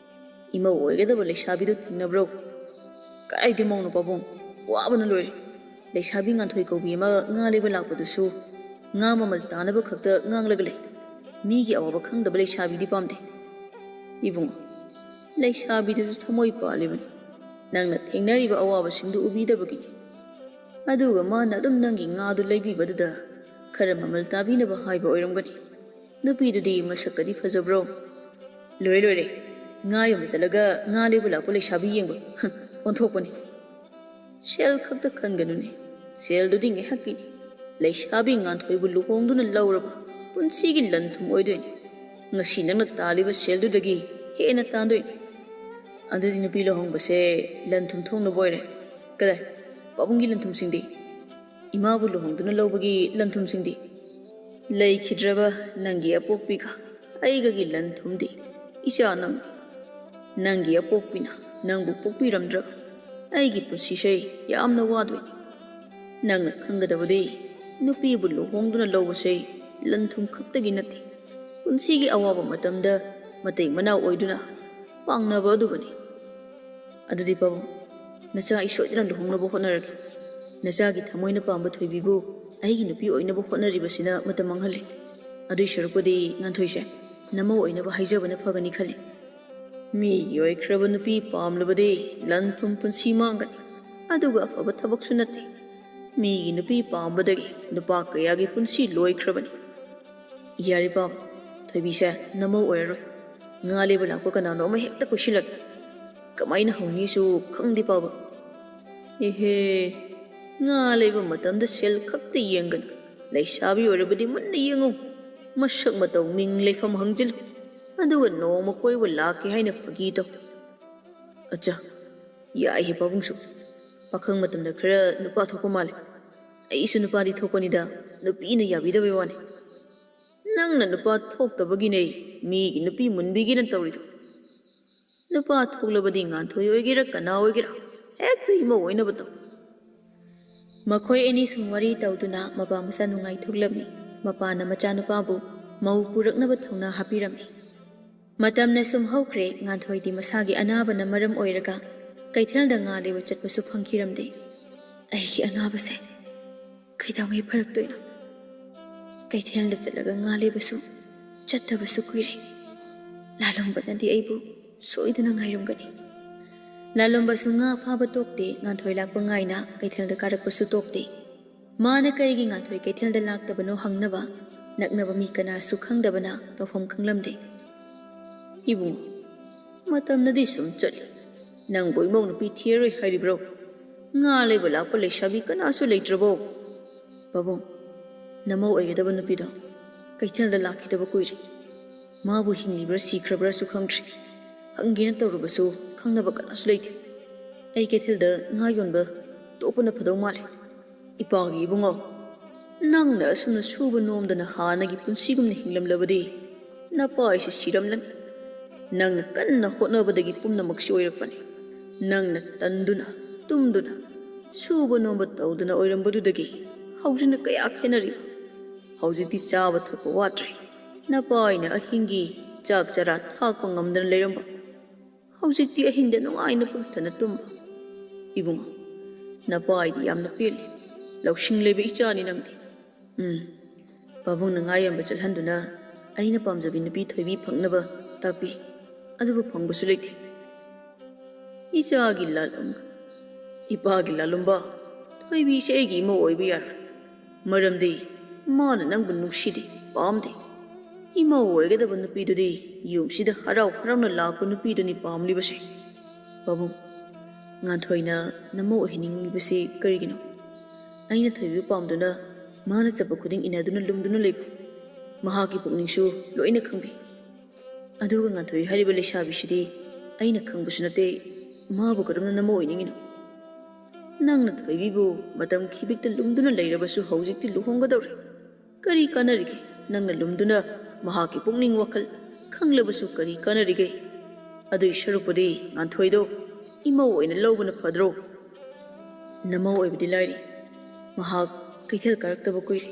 ꯏꯃꯧ ꯑꯣꯏꯒꯗꯕ ꯂꯩꯁꯥꯕꯤꯗꯨ ꯊꯦꯡꯅꯕ꯭ꯔꯣ?" "ꯀꯗꯥꯏꯗ ꯃꯧꯅꯣ ꯄꯥꯕꯨꯡ? ꯋꯥꯕꯅ ꯂꯣꯏꯔꯦ꯫ ꯂꯩꯁꯥꯕꯤ ꯉꯥꯟꯊꯣꯏ ꯀꯧꯕꯤ ꯑꯃ ꯉꯥ ꯂꯩꯕ ꯂꯥꯛꯄꯗꯨꯁꯨ ꯉꯥ ꯃꯃꯜ ꯇꯥꯅꯕ ꯈꯛꯇ ꯉꯥꯡꯂꯒ ꯂꯩ꯫ ꯃꯤꯒꯤ ꯑꯋꯥꯕ ꯈꯪꯗꯕ ꯂꯩꯁꯥꯕꯤꯗꯤ ꯄꯥꯝꯗꯦ꯫ ꯏꯕꯨꯡꯉꯣ, ꯂꯩꯁꯥꯕꯤꯗꯨꯁꯨ ꯊꯃꯣꯏ ꯄꯥꯜꯂꯤꯕꯅꯤ꯫ ꯅꯪꯅ ꯊꯦꯡꯅꯔꯤꯕ ꯑꯋꯥꯕꯁꯤꯡꯗꯨ ꯎꯕꯤꯗꯕꯒꯤꯅꯤ꯫ ꯑꯗꯨꯒ ꯃꯥꯅ ꯑꯗꯨꯝ ꯅꯪꯒꯤ ꯉꯥꯗꯨ ꯂꯩꯕꯤꯕꯗꯨꯗ ꯈꯔ ꯃꯃꯜ ꯇꯥꯕꯤꯅꯕ ꯍꯥꯏꯕ ꯑꯣꯏꯔꯝꯒꯅꯤ꯫ ꯅꯨꯄꯤꯗꯨꯗꯤ ꯃꯁꯛꯀꯗꯤ ꯐꯖꯕ꯭ꯔꯣ? ꯂꯣꯏꯔꯦ, ꯂꯣꯏꯔꯦ꯫ ꯉꯥ ꯌꯣꯟꯕ ꯆꯠꯂꯒ ꯉꯥ ꯂꯩꯕ ꯂꯥꯛꯄ ꯂꯩꯁꯥꯕꯤ ꯌꯦꯡꯕ꯫ ꯍ, ꯑꯣꯟꯊꯣꯛꯄꯅꯤ꯫ ꯁꯦꯜ ꯈꯛꯇ ꯈꯟꯒꯅꯨꯅꯦ꯫ ꯁꯦꯜꯗꯨꯗꯤ ꯉꯥꯏꯍꯥꯛꯀꯤꯅꯤ꯫ ꯂꯩꯁꯥꯕꯤ ꯉꯥꯟꯊꯣꯏꯕꯨ ꯂꯨꯍꯣꯡꯗꯨꯅ ꯂꯧꯔꯕ ꯄꯨꯟꯁꯤꯒꯤ ꯂꯟ ꯊꯨꯝ ꯑꯣꯏꯗꯣꯏꯅꯤ꯫ ꯉꯁꯤ ꯅꯪꯅ ꯇꯥꯜꯂꯤꯕ ꯁꯦꯜꯗꯨꯗꯒꯤ ꯍꯦꯟꯅ ꯇꯥꯟꯗꯣꯏꯅꯤ꯫ ꯑꯗꯨꯗꯤ ꯅꯨꯄꯤ ꯂꯨꯍꯣꯡꯕꯁꯦ ꯂꯟ ꯊꯨꯝ ꯊꯣꯛꯅꯕ ꯑꯣꯏꯔꯦ꯫ ꯀꯗꯥꯏ, ꯄꯥꯕꯨꯡꯒꯤ ꯂꯟ ꯊꯨꯝꯁꯤꯡꯗꯤ? ꯏꯃꯥꯕꯨ ꯂꯨꯍꯣꯡꯗꯨꯅ ꯂꯧꯕꯒꯤ ꯂꯟ ꯊꯨꯝꯁꯤꯡꯗꯤ? ꯂꯩꯈꯤꯗ꯭ꯔꯕ ꯅꯪꯒꯤ ꯑꯄꯣꯛꯄꯤꯒ ꯑꯩꯒꯒꯤ ꯂꯟ ꯊꯨꯝꯗꯤ ꯏꯆꯥ ꯅꯪ, ꯅꯪꯒꯤ ꯑꯄꯣꯛꯄꯤꯅ ꯅꯪꯕꯨ ꯄꯣꯛꯄꯤꯔꯝꯗ꯭ꯔꯕ ꯑꯩꯒꯤ ꯄꯨꯟꯁꯤꯁꯦ ꯌꯥꯝꯅ ꯋꯥꯗꯣꯏꯅꯤ꯫ ꯅꯪꯅ ꯈꯪꯒꯗꯕꯗꯤ, ꯅꯨꯄꯤꯕꯨ ꯂꯨꯍꯣꯡꯗꯨꯅ ꯂꯧꯕꯁꯦ ꯂꯟ ꯊꯨꯝ ꯈꯛꯇꯒꯤ ꯅꯠꯇꯦ, ꯄꯨꯟꯁꯤꯒꯤ ꯑꯋꯥꯕ ꯃꯇꯝꯗ ꯃꯇꯩ ꯃꯅꯥꯎ ꯑꯣꯏꯗꯨꯅ ꯄꯥꯡꯅꯕ ꯑꯗꯨꯒꯅꯤ꯫ ꯑꯗꯨꯗꯤ ꯄꯥꯕꯨꯡ, ꯅꯆꯥ ꯑꯩ ꯁꯣꯏꯗꯅ ꯂꯨꯍꯣꯡꯅꯕ ꯍꯣꯠꯅꯔꯒꯦ꯫ ꯅꯆꯥꯒꯤ ꯊꯃꯣꯏꯅ ꯄꯥꯝꯕ ꯊꯣꯏꯕꯤꯕꯨ ꯑꯩꯒꯤ ꯅꯨꯄꯤ ꯑꯣꯏꯅꯕ ꯍꯣꯠꯅꯔꯤꯕꯁꯤꯅ ꯃꯇꯝ ꯃꯥꯡꯍꯜꯂꯦ꯫ ꯑꯗꯨꯏ ꯁꯔꯨꯛꯄꯨꯗꯤ ꯉꯥꯟꯊꯣꯏꯁꯦ ꯅꯃꯧ ꯑꯣꯏꯅꯕ ꯍꯥꯏꯖꯕꯅ ꯐꯒꯅꯤ ꯈꯜꯂꯤ꯫ ꯃꯤꯒꯤ ꯑꯣꯏꯈ꯭ꯔꯕ ꯅꯨꯄꯤ ꯄꯥꯝꯂꯕꯗꯤ ꯂꯟ ꯊꯨꯝ ꯄꯨꯟꯁꯤ ꯃꯥꯡꯒꯅꯤ꯫ ꯑꯗꯨꯒ ꯑꯐꯕ ꯊꯕꯛꯁꯨ ꯅꯠꯇꯦ꯫ ꯃꯤꯒꯤ ꯅꯨꯄꯤ ꯄꯥꯝꯕꯗꯒꯤ ꯅꯨꯄꯥ ꯀꯌꯥꯒꯤ ꯄꯨꯟꯁꯤ ꯂꯣꯏꯈ꯭ꯔꯕꯅꯤ꯫ ꯌꯥꯔꯦ ꯄꯥꯕꯨꯡ, ꯊꯣꯏꯕꯤꯁꯦ ꯅꯃꯧ ꯑꯣꯏꯔꯔꯣꯏ꯫ ꯉꯥ ꯂꯩꯕ ꯂꯥꯛꯄ ꯀꯅꯥꯅꯣ ꯑꯃ ꯍꯦꯛꯇ ꯀꯣꯏꯁꯤꯜꯂꯒꯦ꯫ ꯀꯃꯥꯏꯅ ꯍꯧꯅꯤꯁꯨ ꯈꯪꯗꯦ ꯄꯥꯕꯨꯡ꯫ ꯏꯍꯦ, ꯉꯥ ꯂꯩꯕ ꯃꯇꯝꯗ ꯁꯦꯜ ꯈꯛꯇ ꯌꯦꯡꯒꯅꯨ꯫ ꯂꯩꯁꯥꯕꯤ ꯑꯣꯏꯔꯕꯗꯤ ꯃꯨꯟꯅ ꯌꯦꯡꯉꯨ꯫ ꯃꯁꯛ ꯃꯇꯧ, ꯃꯤꯡ ꯂꯩꯐꯝ ꯍꯪꯖꯤꯜꯂꯨ꯫ ꯑꯗꯨꯒ ꯅꯣꯡꯃ ꯀꯣꯏꯕ ꯂꯥꯛꯀꯦ ꯍꯥꯏꯅ ꯐꯥꯒꯤ ꯇꯧ꯫ ꯑꯠꯆꯥ, ꯌꯥꯏꯍꯦ ꯄꯥꯕꯨꯡꯁꯨ꯫ ꯄꯥꯈꯪ ꯃꯇꯝꯗ ꯈꯔ ꯅꯨꯄꯥ ꯊꯣꯛꯄ ꯃꯥꯜꯂꯦ꯫ ꯑꯩꯁꯨ ꯅꯨꯄꯥꯗꯤ ꯊꯣꯛꯄꯅꯤꯗ, ꯅꯨꯄꯤꯅ ꯌꯥꯕꯤꯗꯕꯩ ꯋꯥꯅꯤ꯫ ꯅꯪꯅ ꯅꯨꯄꯥ ꯊꯣꯛꯇꯕꯒꯤꯅꯦ ꯃꯤꯒꯤ ꯅꯨꯄꯤ ꯃꯨꯟꯕꯤꯒꯦꯅ ꯇꯧꯔꯤꯗꯣ꯫ ꯅꯨꯄꯥ ꯊꯣꯛꯂꯕꯗꯤ ꯉꯥꯟꯊꯣꯏ ꯑꯣꯏꯒꯦꯔꯥ ꯀꯅꯥ ꯑꯣꯏꯒꯦꯔꯥ ꯍꯦꯛꯇ ꯏꯃꯧ ꯑꯣꯏꯅꯕ ꯇꯧ꯫ ꯃꯈꯣꯏ ꯑꯅꯤ ꯁꯨꯝ ꯋꯥꯔꯤ ꯇꯧꯗꯨꯅ ꯃꯄꯥ ꯃꯆꯥ ꯅꯨꯡꯉꯥꯏꯊꯣꯛꯂꯝꯃꯤ꯫ ꯃꯄꯥꯅ ꯃꯆꯥꯅꯨꯄꯥꯕꯨ ꯃꯧ ꯄꯨꯔꯛꯅꯕ ꯊꯧꯅꯥ ꯍꯥꯞꯄꯤꯔꯝꯃꯤ꯫ ꯃꯇꯝꯅ ꯁꯨꯝ ꯍꯧꯈ꯭ꯔꯦ꯫ ꯉꯥꯟꯊꯣꯏꯗꯤ ꯃꯁꯥꯒꯤ ꯑꯅꯥꯕꯅ ꯃꯔꯝ ꯑꯣꯏꯔꯒ ꯀꯩꯊꯦꯜꯗ ꯉꯥ ꯂꯩꯕ ꯆꯠꯄꯁꯨ ꯐꯪꯈꯤꯔꯝꯗꯦ꯫ ꯑꯩꯒꯤ ꯑꯅꯥꯕꯁꯦ ꯀꯩꯗꯧꯉꯩ ꯐꯔꯛꯇꯣꯏꯅꯣ? ꯀꯩꯊꯦꯜꯗ ꯆꯠꯂꯒ ꯉꯥ ꯂꯩꯕꯁꯨ ꯆꯠꯇꯕꯁꯨ ꯀꯨꯏꯔꯦ꯫ ꯂꯥꯂꯣꯝꯕꯅꯗꯤ ꯑꯩꯕꯨ ꯁꯣꯏꯗꯅ ꯉꯥꯏꯔꯝꯒꯅꯤ꯫ ꯂꯥꯂꯣꯝꯕꯁꯨ ꯉꯥ ꯐꯥꯕ ꯇꯣꯛꯇꯦ, ꯉꯥꯟꯊꯣꯏ ꯂꯥꯛꯄ ꯉꯥꯏꯅ ꯀꯩꯊꯦꯜꯗ ꯀꯥꯔꯛꯄꯁꯨ ꯇꯣꯛꯇꯦ꯫ ꯃꯥꯅ ꯀꯔꯤꯒꯤ ꯉꯥꯟꯊꯣꯏ ꯀꯩꯊꯦꯜꯗ ꯂꯥꯛꯇꯕꯅꯣ ꯍꯪꯅꯕ ꯅꯛꯅꯕ ꯃꯤ ꯀꯅꯥꯁꯨ ꯈꯪꯗꯕꯅ ꯇꯧꯐꯝ ꯈꯪꯂꯝꯗꯦ꯫ ꯏꯕꯨꯡꯉꯣ, ꯃꯇꯝꯅꯗꯤ ꯁꯨꯝ ꯆꯠꯂꯤ꯫ ꯅꯪꯕꯨ ꯏꯃꯧ ꯅꯨꯄꯤ ꯊꯤꯔꯔꯣꯏ ꯍꯥꯏꯔꯤꯕ꯭ꯔꯣ? ꯉꯥ ꯂꯩꯕ ꯂꯥꯛꯄ ꯂꯩꯁꯥꯕꯤ ꯀꯅꯥꯁꯨ ꯂꯩꯇ꯭ꯔꯕꯣ? ꯄꯥꯕꯨꯡ, ꯅꯃꯧ ꯑꯣꯏꯒꯗꯕ ꯅꯨꯄꯤꯗꯣ ꯀꯩꯊꯦꯜꯗ ꯂꯥꯛꯈꯤꯗꯕ ꯀꯨꯏꯔꯦ꯫ ꯃꯥꯕꯨ ꯍꯤꯡꯂꯤꯕ꯭ꯔꯥ ꯁꯤꯈ꯭ꯔꯕ꯭ꯔꯥꯁꯨ ꯈꯪꯗ꯭ꯔꯤ꯫ ꯍꯪꯒꯦꯅ ꯇꯧꯔꯕꯁꯨ ꯈꯪꯅꯕ ꯀꯅꯥꯁꯨ ꯂꯩꯇꯦ꯫ ꯑꯩ ꯀꯩꯊꯦꯜꯗ ꯉꯥ ꯌꯣꯟꯕ ꯇꯣꯛꯄꯅ ꯐꯗꯧ ꯃꯥꯜꯂꯦ꯫ ꯏꯄꯥꯒꯤ ꯏꯕꯨꯡꯉꯣ, ꯅꯪꯅ ꯑꯁꯨꯝꯅ ꯁꯨꯕ ꯅꯣꯝꯗꯅ ꯍꯥꯟꯅꯒꯤ ꯄꯨꯟꯁꯤꯒꯨꯝꯅ ꯍꯤꯡꯂꯝꯂꯕꯗꯤ ꯅꯄꯥ ꯑꯩꯁꯦ ꯁꯤꯔꯝꯂꯅꯤ꯫ ꯅꯪꯅ ꯀꯟꯅ ꯍꯣꯠꯅꯕꯗꯒꯤ ꯄꯨꯝꯅꯃꯛꯁꯤ ꯑꯣꯏꯔꯛꯄꯅꯤ꯫ ꯅꯪꯅ ꯇꯟꯗꯨꯅ, ꯇꯨꯝꯗꯨꯅ, ꯁꯨꯕ ꯅꯣꯝꯕ ꯇꯧꯗꯨꯅ ꯑꯣꯏꯔꯝꯕꯗꯨꯗꯒꯤ ꯍꯧꯖꯤꯛꯅ ꯀꯌꯥ ꯈꯦꯠꯅꯔꯤ꯫ ꯍꯧꯖꯤꯛꯇꯤ ꯆꯥꯕ ꯊꯛꯄ ꯋꯥꯠꯇ꯭ꯔꯦ꯫ ꯅꯄꯥ ꯑꯩꯅ ꯑꯍꯤꯡꯒꯤ ꯆꯥꯛ ꯆꯔꯥ ꯊꯥꯛꯄ ꯉꯝꯗꯅ ꯂꯩꯔꯝꯕ, ꯍꯧꯖꯤꯛꯇꯤ ꯑꯍꯤꯡꯗ ꯅꯨꯡꯉꯥꯏꯅ ꯄꯨꯛ ꯊꯟꯅ ꯇꯨꯝꯕ꯫ ꯏꯕꯨꯡꯉꯣ, ꯅꯄꯥ ꯑꯩꯗꯤ ꯌꯥꯝꯅ ꯄꯦꯜꯂꯤ꯫ ꯂꯧꯁꯤꯡ ꯂꯩꯕ ꯏꯆꯥꯅꯤ ꯅꯪꯗꯤ꯫ ꯎꯝ, ꯄꯥꯕꯨꯡꯅ ꯉꯥ ꯌꯣꯟꯕ ꯆꯠꯍꯟꯗꯨꯅ ꯑꯩꯅ ꯄꯥꯝꯖꯕꯤ ꯅꯨꯄꯤ ꯊꯣꯏꯕꯤ ꯐꯪꯅꯕ ꯇꯥꯛꯄꯤ꯫ ꯑꯗꯨꯕꯨ ꯐꯪꯕꯁꯨ ꯂꯩꯇꯦ꯫ ꯏꯆꯥꯒꯤ ꯂꯥꯂꯣꯡ, ꯏꯄꯥꯒꯤ ꯂꯥꯂꯣꯡꯕ, ꯊꯣꯏꯕꯤꯁꯦ ꯑꯩꯒꯤ ꯏꯃꯧ ꯑꯣꯏꯕ ꯌꯥꯔꯣꯏ꯫ ꯃꯔꯝꯗꯤ ꯃꯥꯅ ꯅꯪꯕꯨ ꯅꯨꯡꯁꯤꯗꯦ, ꯄꯥꯝꯗꯦ꯫ ꯏꯃꯧ ꯑꯣꯏꯒꯗꯕ ꯅꯨꯄꯤꯗꯨꯗꯤ ꯌꯨꯝꯁꯤꯗ ꯍꯔꯥꯎ ꯍꯔꯥꯎꯅ ꯂꯥꯛꯄ ꯅꯨꯄꯤꯗꯨꯅꯤ ꯄꯥꯝꯂꯤꯕꯁꯦ꯫ ꯄꯥꯕꯨꯡ, ꯉꯥꯟꯊꯣꯏꯅ ꯅꯃꯧ ꯑꯣꯏꯍꯟꯅꯤꯡꯂꯤꯕꯁꯤ ꯀꯔꯤꯒꯤꯅꯣ? ꯑꯩꯅ ꯊꯣꯏꯕꯤꯕꯨ ꯄꯥꯝꯗꯨꯅ ꯃꯥꯅ ꯆꯠꯄ ꯈꯨꯗꯤꯡ ꯏꯟꯅꯗꯨꯅ ꯂꯨꯝꯗꯨꯅ ꯂꯩꯕ ꯃꯍꯥꯛꯀꯤ ꯄꯨꯛꯅꯤꯡꯁꯨ ꯂꯣꯏꯅ ꯈꯪꯕꯤ꯫ ꯑꯗꯨꯒ ꯉꯥꯟꯊꯣꯏ ꯍꯥꯏꯔꯤꯕ ꯂꯩꯁꯥꯕꯤꯁꯤꯗꯤ ꯑꯩꯅ ꯈꯪꯕꯁꯨ ꯅꯠꯇꯦ, ꯃꯥꯕꯨ ꯀꯔꯝꯅ ꯅꯃꯧ ꯑꯣꯏꯅꯤꯡꯉꯤꯅꯣ? ꯅꯪꯅ ꯊꯣꯏꯕꯤꯕꯨ ꯃꯇꯝ ꯈꯤꯕꯤꯛꯇ ꯂꯨꯝꯗꯨꯅ ꯂꯩꯔꯕꯁꯨ ꯍꯧꯖꯤꯛꯇꯤ ꯂꯨꯍꯣꯡꯒꯗꯧꯔꯦ꯫ ꯀꯔꯤ ꯀꯥꯟꯅꯔꯤꯒꯦ ꯅꯪꯅ ꯂꯨꯝꯗꯨꯅ ꯃꯍꯥꯛꯀꯤ ꯄꯨꯛꯅꯤꯡ ꯋꯥꯈꯜ ꯈꯪꯂꯕꯁꯨ ꯀꯔꯤ ꯀꯥꯟꯅꯔꯤꯒꯦ? ꯑꯗꯨꯏ ꯁꯔꯨꯛꯄꯨꯗꯤ ꯉꯥꯟꯊꯣꯏꯗꯣ ꯏꯃꯧ ꯑꯣꯏꯅ ꯂꯧꯕꯅ ꯐꯗ꯭ꯔꯣ? ꯅꯃꯧ ꯑꯣꯏꯕꯗꯤ ꯂꯥꯏꯔꯤ, ꯃꯍꯥꯛ ꯀꯩꯊꯦꯜ ꯀꯥꯔꯛꯇꯕ ꯀꯨꯏꯔꯦ꯫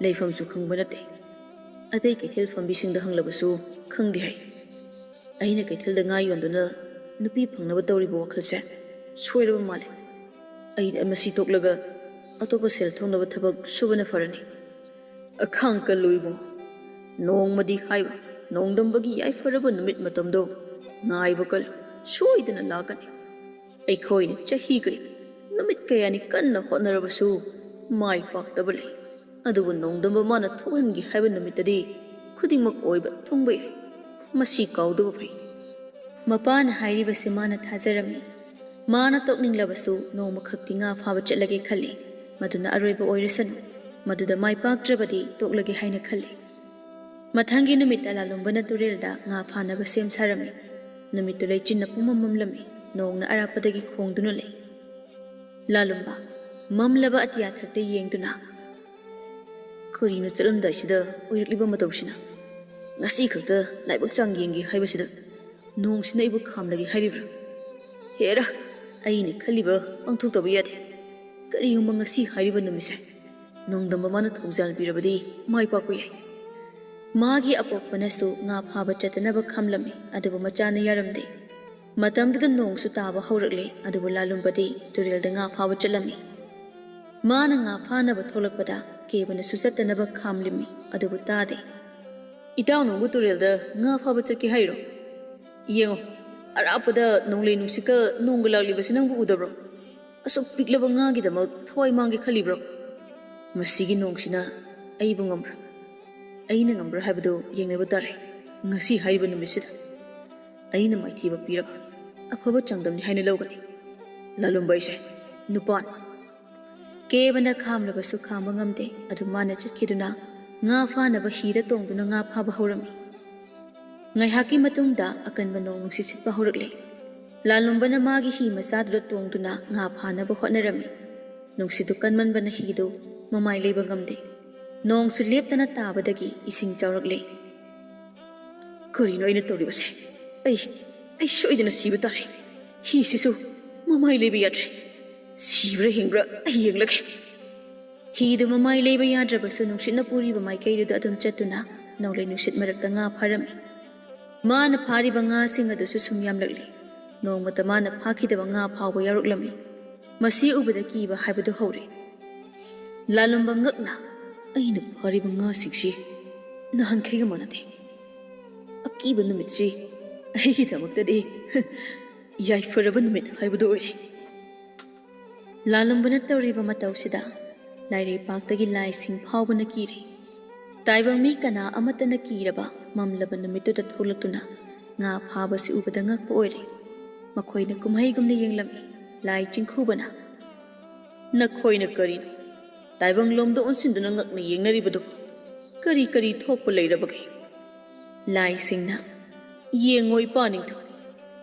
ꯂꯩꯐꯝꯁꯨ ꯈꯪꯕ ꯅꯠꯇꯦ꯫ ꯑꯇꯩ ꯀꯩꯊꯦꯜ ꯐꯝꯕꯤꯁꯤꯡꯗ ꯍꯪꯂꯕꯁꯨ ꯈꯪꯗꯦ ꯍꯥꯏ꯫ ꯑꯩꯅ ꯀꯩꯊꯦꯜꯗ ꯉꯥ ꯌꯣꯟꯗꯨꯅ ꯅꯨꯄꯤ ꯐꯪꯅꯕ ꯇꯧꯔꯤꯕ ꯋꯥꯈꯜꯁꯦ ꯁꯣꯏꯔꯕ ꯃꯥꯜꯂꯦ꯫ ꯑꯩ ꯃꯁꯤ ꯇꯣꯛꯂꯒ ꯑꯇꯣꯞꯄ ꯁꯦꯜ ꯊꯣꯛꯅꯕ ꯊꯕꯛ ꯁꯨꯕꯅ ꯐꯔꯅꯤ꯫ ꯑꯈꯥꯡ ꯀꯜꯂꯨ ꯏꯕꯨꯡꯉꯣ꯫ ꯅꯣꯡꯃꯗꯤ ꯍꯥꯏꯕ ꯅꯣꯡꯗꯝꯕꯒꯤ ꯌꯥꯏꯐꯔꯕ ꯅꯨꯃꯤꯠ ꯃꯇꯝꯗꯣ ꯉꯥꯏꯕ ꯀꯜꯂꯨ, ꯁꯣꯏꯗꯅ ꯂꯥꯛꯀꯅꯤ꯫ ꯑꯩꯈꯣꯏꯅ ꯆꯍꯤ ꯀꯌꯥ, ꯅꯨꯃꯤꯠ ꯀꯌꯥꯅꯤ ꯀꯟꯅ ꯍꯣꯠꯅꯔꯕꯁꯨ ꯃꯥꯏ ꯄꯥꯛꯇꯕ ꯂꯩ꯫ ꯑꯗꯨꯕꯨ ꯅꯣꯡꯗꯝꯕ ꯃꯥꯅ ꯊꯣꯛꯍꯟꯒꯦ ꯍꯥꯏꯕ ꯅꯨꯃꯤꯠꯇꯗꯤ ꯈꯨꯗꯤꯡꯃꯛ ꯑꯣꯏꯕ ꯊꯨꯡꯕ ꯌꯥꯏ꯫ ꯃꯁꯤ ꯀꯥꯎꯗꯕ ꯐꯩ꯫ ꯃꯄꯥꯅ ꯍꯥꯏꯔꯤꯕꯁꯦ ꯃꯥꯅ ꯊꯥꯖꯔꯝꯃꯤ꯫ ꯃꯥꯅ ꯇꯣꯛꯅꯤꯡꯂꯕꯁꯨ ꯅꯣꯡꯃꯈꯛꯇꯤ ꯉꯥ ꯐꯥꯕ ꯆꯠꯂꯒꯦ ꯈꯜꯂꯤ꯫ ꯃꯗꯨꯅ ꯑꯔꯣꯏꯕ ꯑꯣꯏꯔꯁꯅꯨ꯫ ꯃꯗꯨꯗ ꯃꯥꯏ ꯄꯥꯛꯇ꯭ꯔꯕꯗꯤ ꯇꯣꯛꯂꯒꯦ ꯍꯥꯏꯅ ꯈꯜꯂꯤ꯫ ꯃꯊꯪꯒꯤ ꯅꯨꯃꯤꯠꯇ ꯂꯥꯂꯨꯝꯕꯅ ꯇꯨꯔꯦꯜꯗ ꯉꯥ ꯐꯥꯅꯕ ꯁꯦꯝ ꯁꯥꯔꯝꯃꯤ꯫ ꯅꯨꯃꯤꯠꯇꯨ ꯂꯩꯆꯤꯟꯅ ꯄꯨꯡꯃꯝ ꯃꯝꯂꯝꯃꯤ꯫ ꯅꯣꯡꯅ ꯑꯔꯥꯞꯄꯗꯒꯤ ꯈꯣꯡꯗꯨꯅ ꯂꯩ꯫ "ꯂꯥꯂꯨꯝꯕ, ꯃꯝꯂꯕ ꯑꯇꯤꯌꯥꯊꯛꯇ ꯌꯦꯡꯗꯨꯅ, ꯀꯔꯤꯅꯣ ꯆꯠꯂꯝꯗꯥꯏꯁꯤꯗ ꯑꯣꯏꯔꯛꯂꯤꯕ ꯃꯇꯧꯁꯤꯅ? ꯉꯁꯤ ꯈꯛꯇ ꯂꯥꯏꯕꯛ ꯆꯥꯡ ꯌꯦꯡꯒꯦ ꯍꯥꯏꯕꯁꯤꯗ ꯅꯣꯡꯁꯤꯅ ꯑꯩꯕꯨ ꯈꯥꯝꯂꯒꯦ ꯍꯥꯏꯔꯤꯕ꯭ꯔꯥ? ꯍꯦꯔꯥ, ꯑꯩꯅ ꯈꯜꯂꯤꯕ ꯄꯥꯡꯊꯣꯛꯇꯕ ꯌꯥꯗꯦ꯫ ꯀꯔꯤꯒꯨꯝꯕ ꯉꯁꯤ ꯍꯥꯏꯔꯤꯕ ꯅꯨꯃꯤꯠꯁꯦ ꯅꯣꯡꯗꯝꯕ ꯃꯥꯅ ꯊꯧꯖꯥꯜ ꯄꯤꯔꯕꯗꯤ ꯃꯥꯏ ꯄꯥꯛꯄ ꯌꯥꯏ꯫" ꯃꯥꯒꯤ ꯑꯄꯣꯛꯄꯅꯁꯨ ꯉꯥ ꯐꯥꯕ ꯆꯠꯇꯅꯕ ꯈꯥꯝꯂꯝꯃꯤ, ꯑꯗꯨꯕꯨ ꯃꯆꯥꯅ ꯌꯥꯔꯝꯗꯦ꯫ ꯃꯇꯝꯗꯨꯗ ꯅꯣꯡꯁꯨ ꯇꯥꯕ ꯍꯧꯔꯛꯂꯦ, ꯑꯗꯨꯕꯨ ꯂꯥꯂꯨꯝꯕꯗꯤ ꯇꯨꯔꯦꯜꯗ ꯉꯥ ꯐꯥꯕ ꯆꯠꯂꯝꯃꯤ꯫ ꯃꯥꯅ ꯉꯥ ꯐꯥꯅꯕ ꯊꯣꯛꯂꯛꯄꯗ ꯀꯦꯕꯅꯁꯨ ꯆꯠꯇꯅꯕ ꯈꯥꯝꯂꯤꯝꯃꯤ, ꯑꯗꯨꯕꯨ ꯇꯥꯗꯦ꯫ "ꯏꯇꯥꯎ, ꯅꯪꯕꯨ ꯇꯨꯔꯦꯜꯗ ꯉꯥ ꯐꯥꯕ ꯆꯠꯀꯦ ꯍꯥꯏꯔꯣ? ꯌꯦꯡꯉꯣ, ꯑꯔꯥꯞꯄꯗ ꯅꯣꯡꯂꯩ ꯅꯨꯡꯁꯤꯠꯀ ꯅꯣꯡꯒ ꯂꯥꯛꯂꯤꯕꯁꯤ ꯅꯪꯕꯨ ꯎꯗꯕ꯭ꯔꯣ? ꯑꯁꯨꯛ ꯄꯤꯛꯂꯕ ꯉꯥꯒꯤꯗꯃꯛ ꯊꯋꯥꯏ ꯃꯥꯡꯒꯦ ꯈꯜꯂꯤꯕ꯭ꯔꯣ? ꯃꯁꯤꯒꯤ ꯅꯣꯡꯁꯤꯅ ꯑꯩꯕꯨ ꯉꯝꯕ꯭ꯔꯥ? ꯑꯩꯅ ꯉꯝꯕ꯭ꯔꯥ ꯍꯥꯏꯕꯗꯨ ꯌꯦꯡꯅꯕ ꯇꯥꯔꯦ꯫ ꯉꯁꯤ ꯍꯥꯏꯔꯤꯕ ꯅꯨꯃꯤꯠꯁꯤꯗ ꯑꯩꯅ ꯃꯥꯏꯊꯤꯕ ꯄꯤꯔꯕ ꯑꯐꯕ ꯆꯥꯡꯗꯝꯅꯤ ꯍꯥꯏꯅ ꯂꯧꯒꯅꯤ꯫ ꯂꯥꯂꯨꯝꯕ ꯑꯩꯁꯦ ꯅꯨꯄꯥꯅꯤ꯫" ꯀꯦꯕꯅ ꯈꯥꯝꯂꯕꯁꯨ ꯈꯥꯝꯕ ꯉꯝꯗꯦ꯫ ꯑꯗꯨ ꯃꯥꯅ ꯆꯠꯈꯤꯗꯨꯅ ꯉꯥ ꯐꯥꯅꯕ ꯍꯤꯗ ꯇꯣꯡꯗꯨꯅ ꯉꯥ ꯐꯥꯕ ꯍꯧꯔꯝꯃꯤ꯫ ꯉꯥꯏꯍꯥꯛꯀꯤ ꯃꯇꯨꯡꯗ ꯑꯀꯟꯕ ꯅꯣꯡ ꯅꯨꯡꯁꯤꯠ ꯁꯤꯠꯄ ꯍꯧꯔꯛꯂꯦ꯫ ꯂꯥꯂꯨꯝꯕꯅ ꯃꯥꯒꯤ ꯍꯤ ꯃꯆꯥꯗꯨꯗ ꯇꯣꯡꯗꯨꯅ ꯉꯥ ꯐꯥꯅꯕ ꯍꯣꯠꯅꯔꯝꯃꯤ꯫ ꯅꯨꯡꯁꯤꯠꯇꯨ ꯀꯟꯃꯟꯕꯅ ꯍꯤꯗꯨ ꯃꯃꯥꯏ ꯂꯩꯕ ꯉꯝꯗꯦ꯫ ꯅꯣꯡꯁꯨ ꯂꯦꯞꯇꯅ ꯇꯥꯕꯗꯒꯤ ꯏꯁꯤꯡ ꯆꯥꯎꯔꯛꯂꯦ꯫ "ꯀꯔꯤꯅꯣ ꯑꯩꯅ ꯇꯧꯔꯤꯕꯁꯦ? ꯑꯩ, ꯑꯩ ꯁꯣꯏꯗꯅ ꯁꯤꯕ ꯇꯥꯔꯦ꯫ ꯍꯤꯁꯤꯁꯨ ꯃꯃꯥꯏ ꯂꯩꯕ ꯌꯥꯗ꯭ꯔꯦ꯫ ꯁꯤꯕ꯭ꯔꯥ ꯍꯤꯡꯕ꯭ꯔꯥ ꯑꯩ ꯌꯦꯡꯂꯒꯦ꯫" ꯍꯤꯗꯨ ꯃꯃꯥꯏ ꯂꯩꯕ ꯌꯥꯗ꯭ꯔꯕꯁꯨ ꯅꯨꯡꯁꯤꯠꯅ ꯄꯨꯔꯤꯕ ꯃꯥꯏꯀꯩꯗꯨꯗ ꯑꯗꯨꯝ ꯆꯠꯇꯨꯅ ꯅꯣꯡꯂꯩ ꯅꯨꯡꯁꯤꯠ ꯃꯔꯛꯇ ꯉꯥ ꯐꯥꯔꯝꯃꯤ꯫ ꯃꯥꯅ ꯐꯥꯔꯤꯕ ꯉꯥꯁꯤꯡ ꯑꯗꯨꯁꯨ ꯁꯨꯝ ꯌꯥꯝꯂꯛꯂꯤ꯫ ꯅꯣꯡꯃꯇ ꯃꯥꯅ ꯐꯥꯈꯤꯗꯕ ꯉꯥ ꯐꯥꯎꯕ ꯌꯥꯎꯔꯛꯂꯝꯃꯤ꯫ ꯃꯁꯤ ꯎꯕꯗ ꯀꯤꯕ ꯍꯥꯏꯕꯗꯨ ꯍꯧꯔꯦ꯫ ꯂꯥꯂꯨꯝꯕ ꯉꯛꯅ, "ꯑꯩꯅ ꯐꯥꯔꯤꯕ ꯉꯥꯁꯤꯡꯁꯤ ꯅꯍꯥꯟꯈꯩꯒ ꯃꯥꯟꯅꯗꯦ꯫ ꯑꯀꯤꯕ ꯅꯨꯃꯤꯠꯁꯤ ꯑꯩꯒꯤꯗꯃꯛꯇꯗꯤ ꯌꯥꯏꯐꯔꯕ ꯅꯨꯃꯤꯠ ꯍꯥꯏꯕꯗꯨ ꯑꯣꯏꯔꯦ꯫" ꯂꯥꯂꯨꯝꯕꯅ ꯇꯧꯔꯤꯕ ꯃꯇꯧꯁꯤꯗ ꯂꯥꯏꯔꯩꯄꯥꯛꯇꯒꯤ ꯂꯥꯏꯁꯤꯡ ꯐꯥꯎꯕꯅ ꯀꯤꯔꯦ꯫ ꯇꯥꯏꯕꯪ ꯃꯤ ꯀꯅꯥ ꯑꯃꯠꯇꯅ ꯀꯤꯔꯕ ꯃꯝꯂꯕ ꯅꯨꯃꯤꯠꯇꯨꯗ ꯊꯣꯛꯂꯛꯇꯨꯅ ꯉꯥ ꯐꯥꯕꯁꯤ ꯎꯕꯗ ꯉꯛꯄ ꯑꯣꯏꯔꯦ꯫ ꯃꯈꯣꯏꯅ ꯀꯨꯝꯍꯩꯒꯨꯝꯅ ꯌꯦꯡꯂꯝꯃꯤ꯫ ꯂꯥꯏ ꯆꯤꯡꯈꯨꯕꯅ, "ꯅꯈꯣꯏꯅ ꯀꯔꯤꯅꯣ ꯇꯥꯏꯕꯪꯂꯣꯝꯗ ꯑꯣꯟꯁꯤꯟꯗꯨꯅ ꯉꯛꯅ ꯌꯦꯡꯅꯔꯤꯕꯗꯨ?" ꯀꯔꯤ ꯀꯔꯤ ꯊꯣꯛꯄ ꯂꯩꯔꯕꯒꯦ? ꯂꯥꯏꯁꯤꯡꯅ, ꯌꯦꯡꯉꯣ ꯏꯄꯥ ꯅꯤꯡꯊꯧ,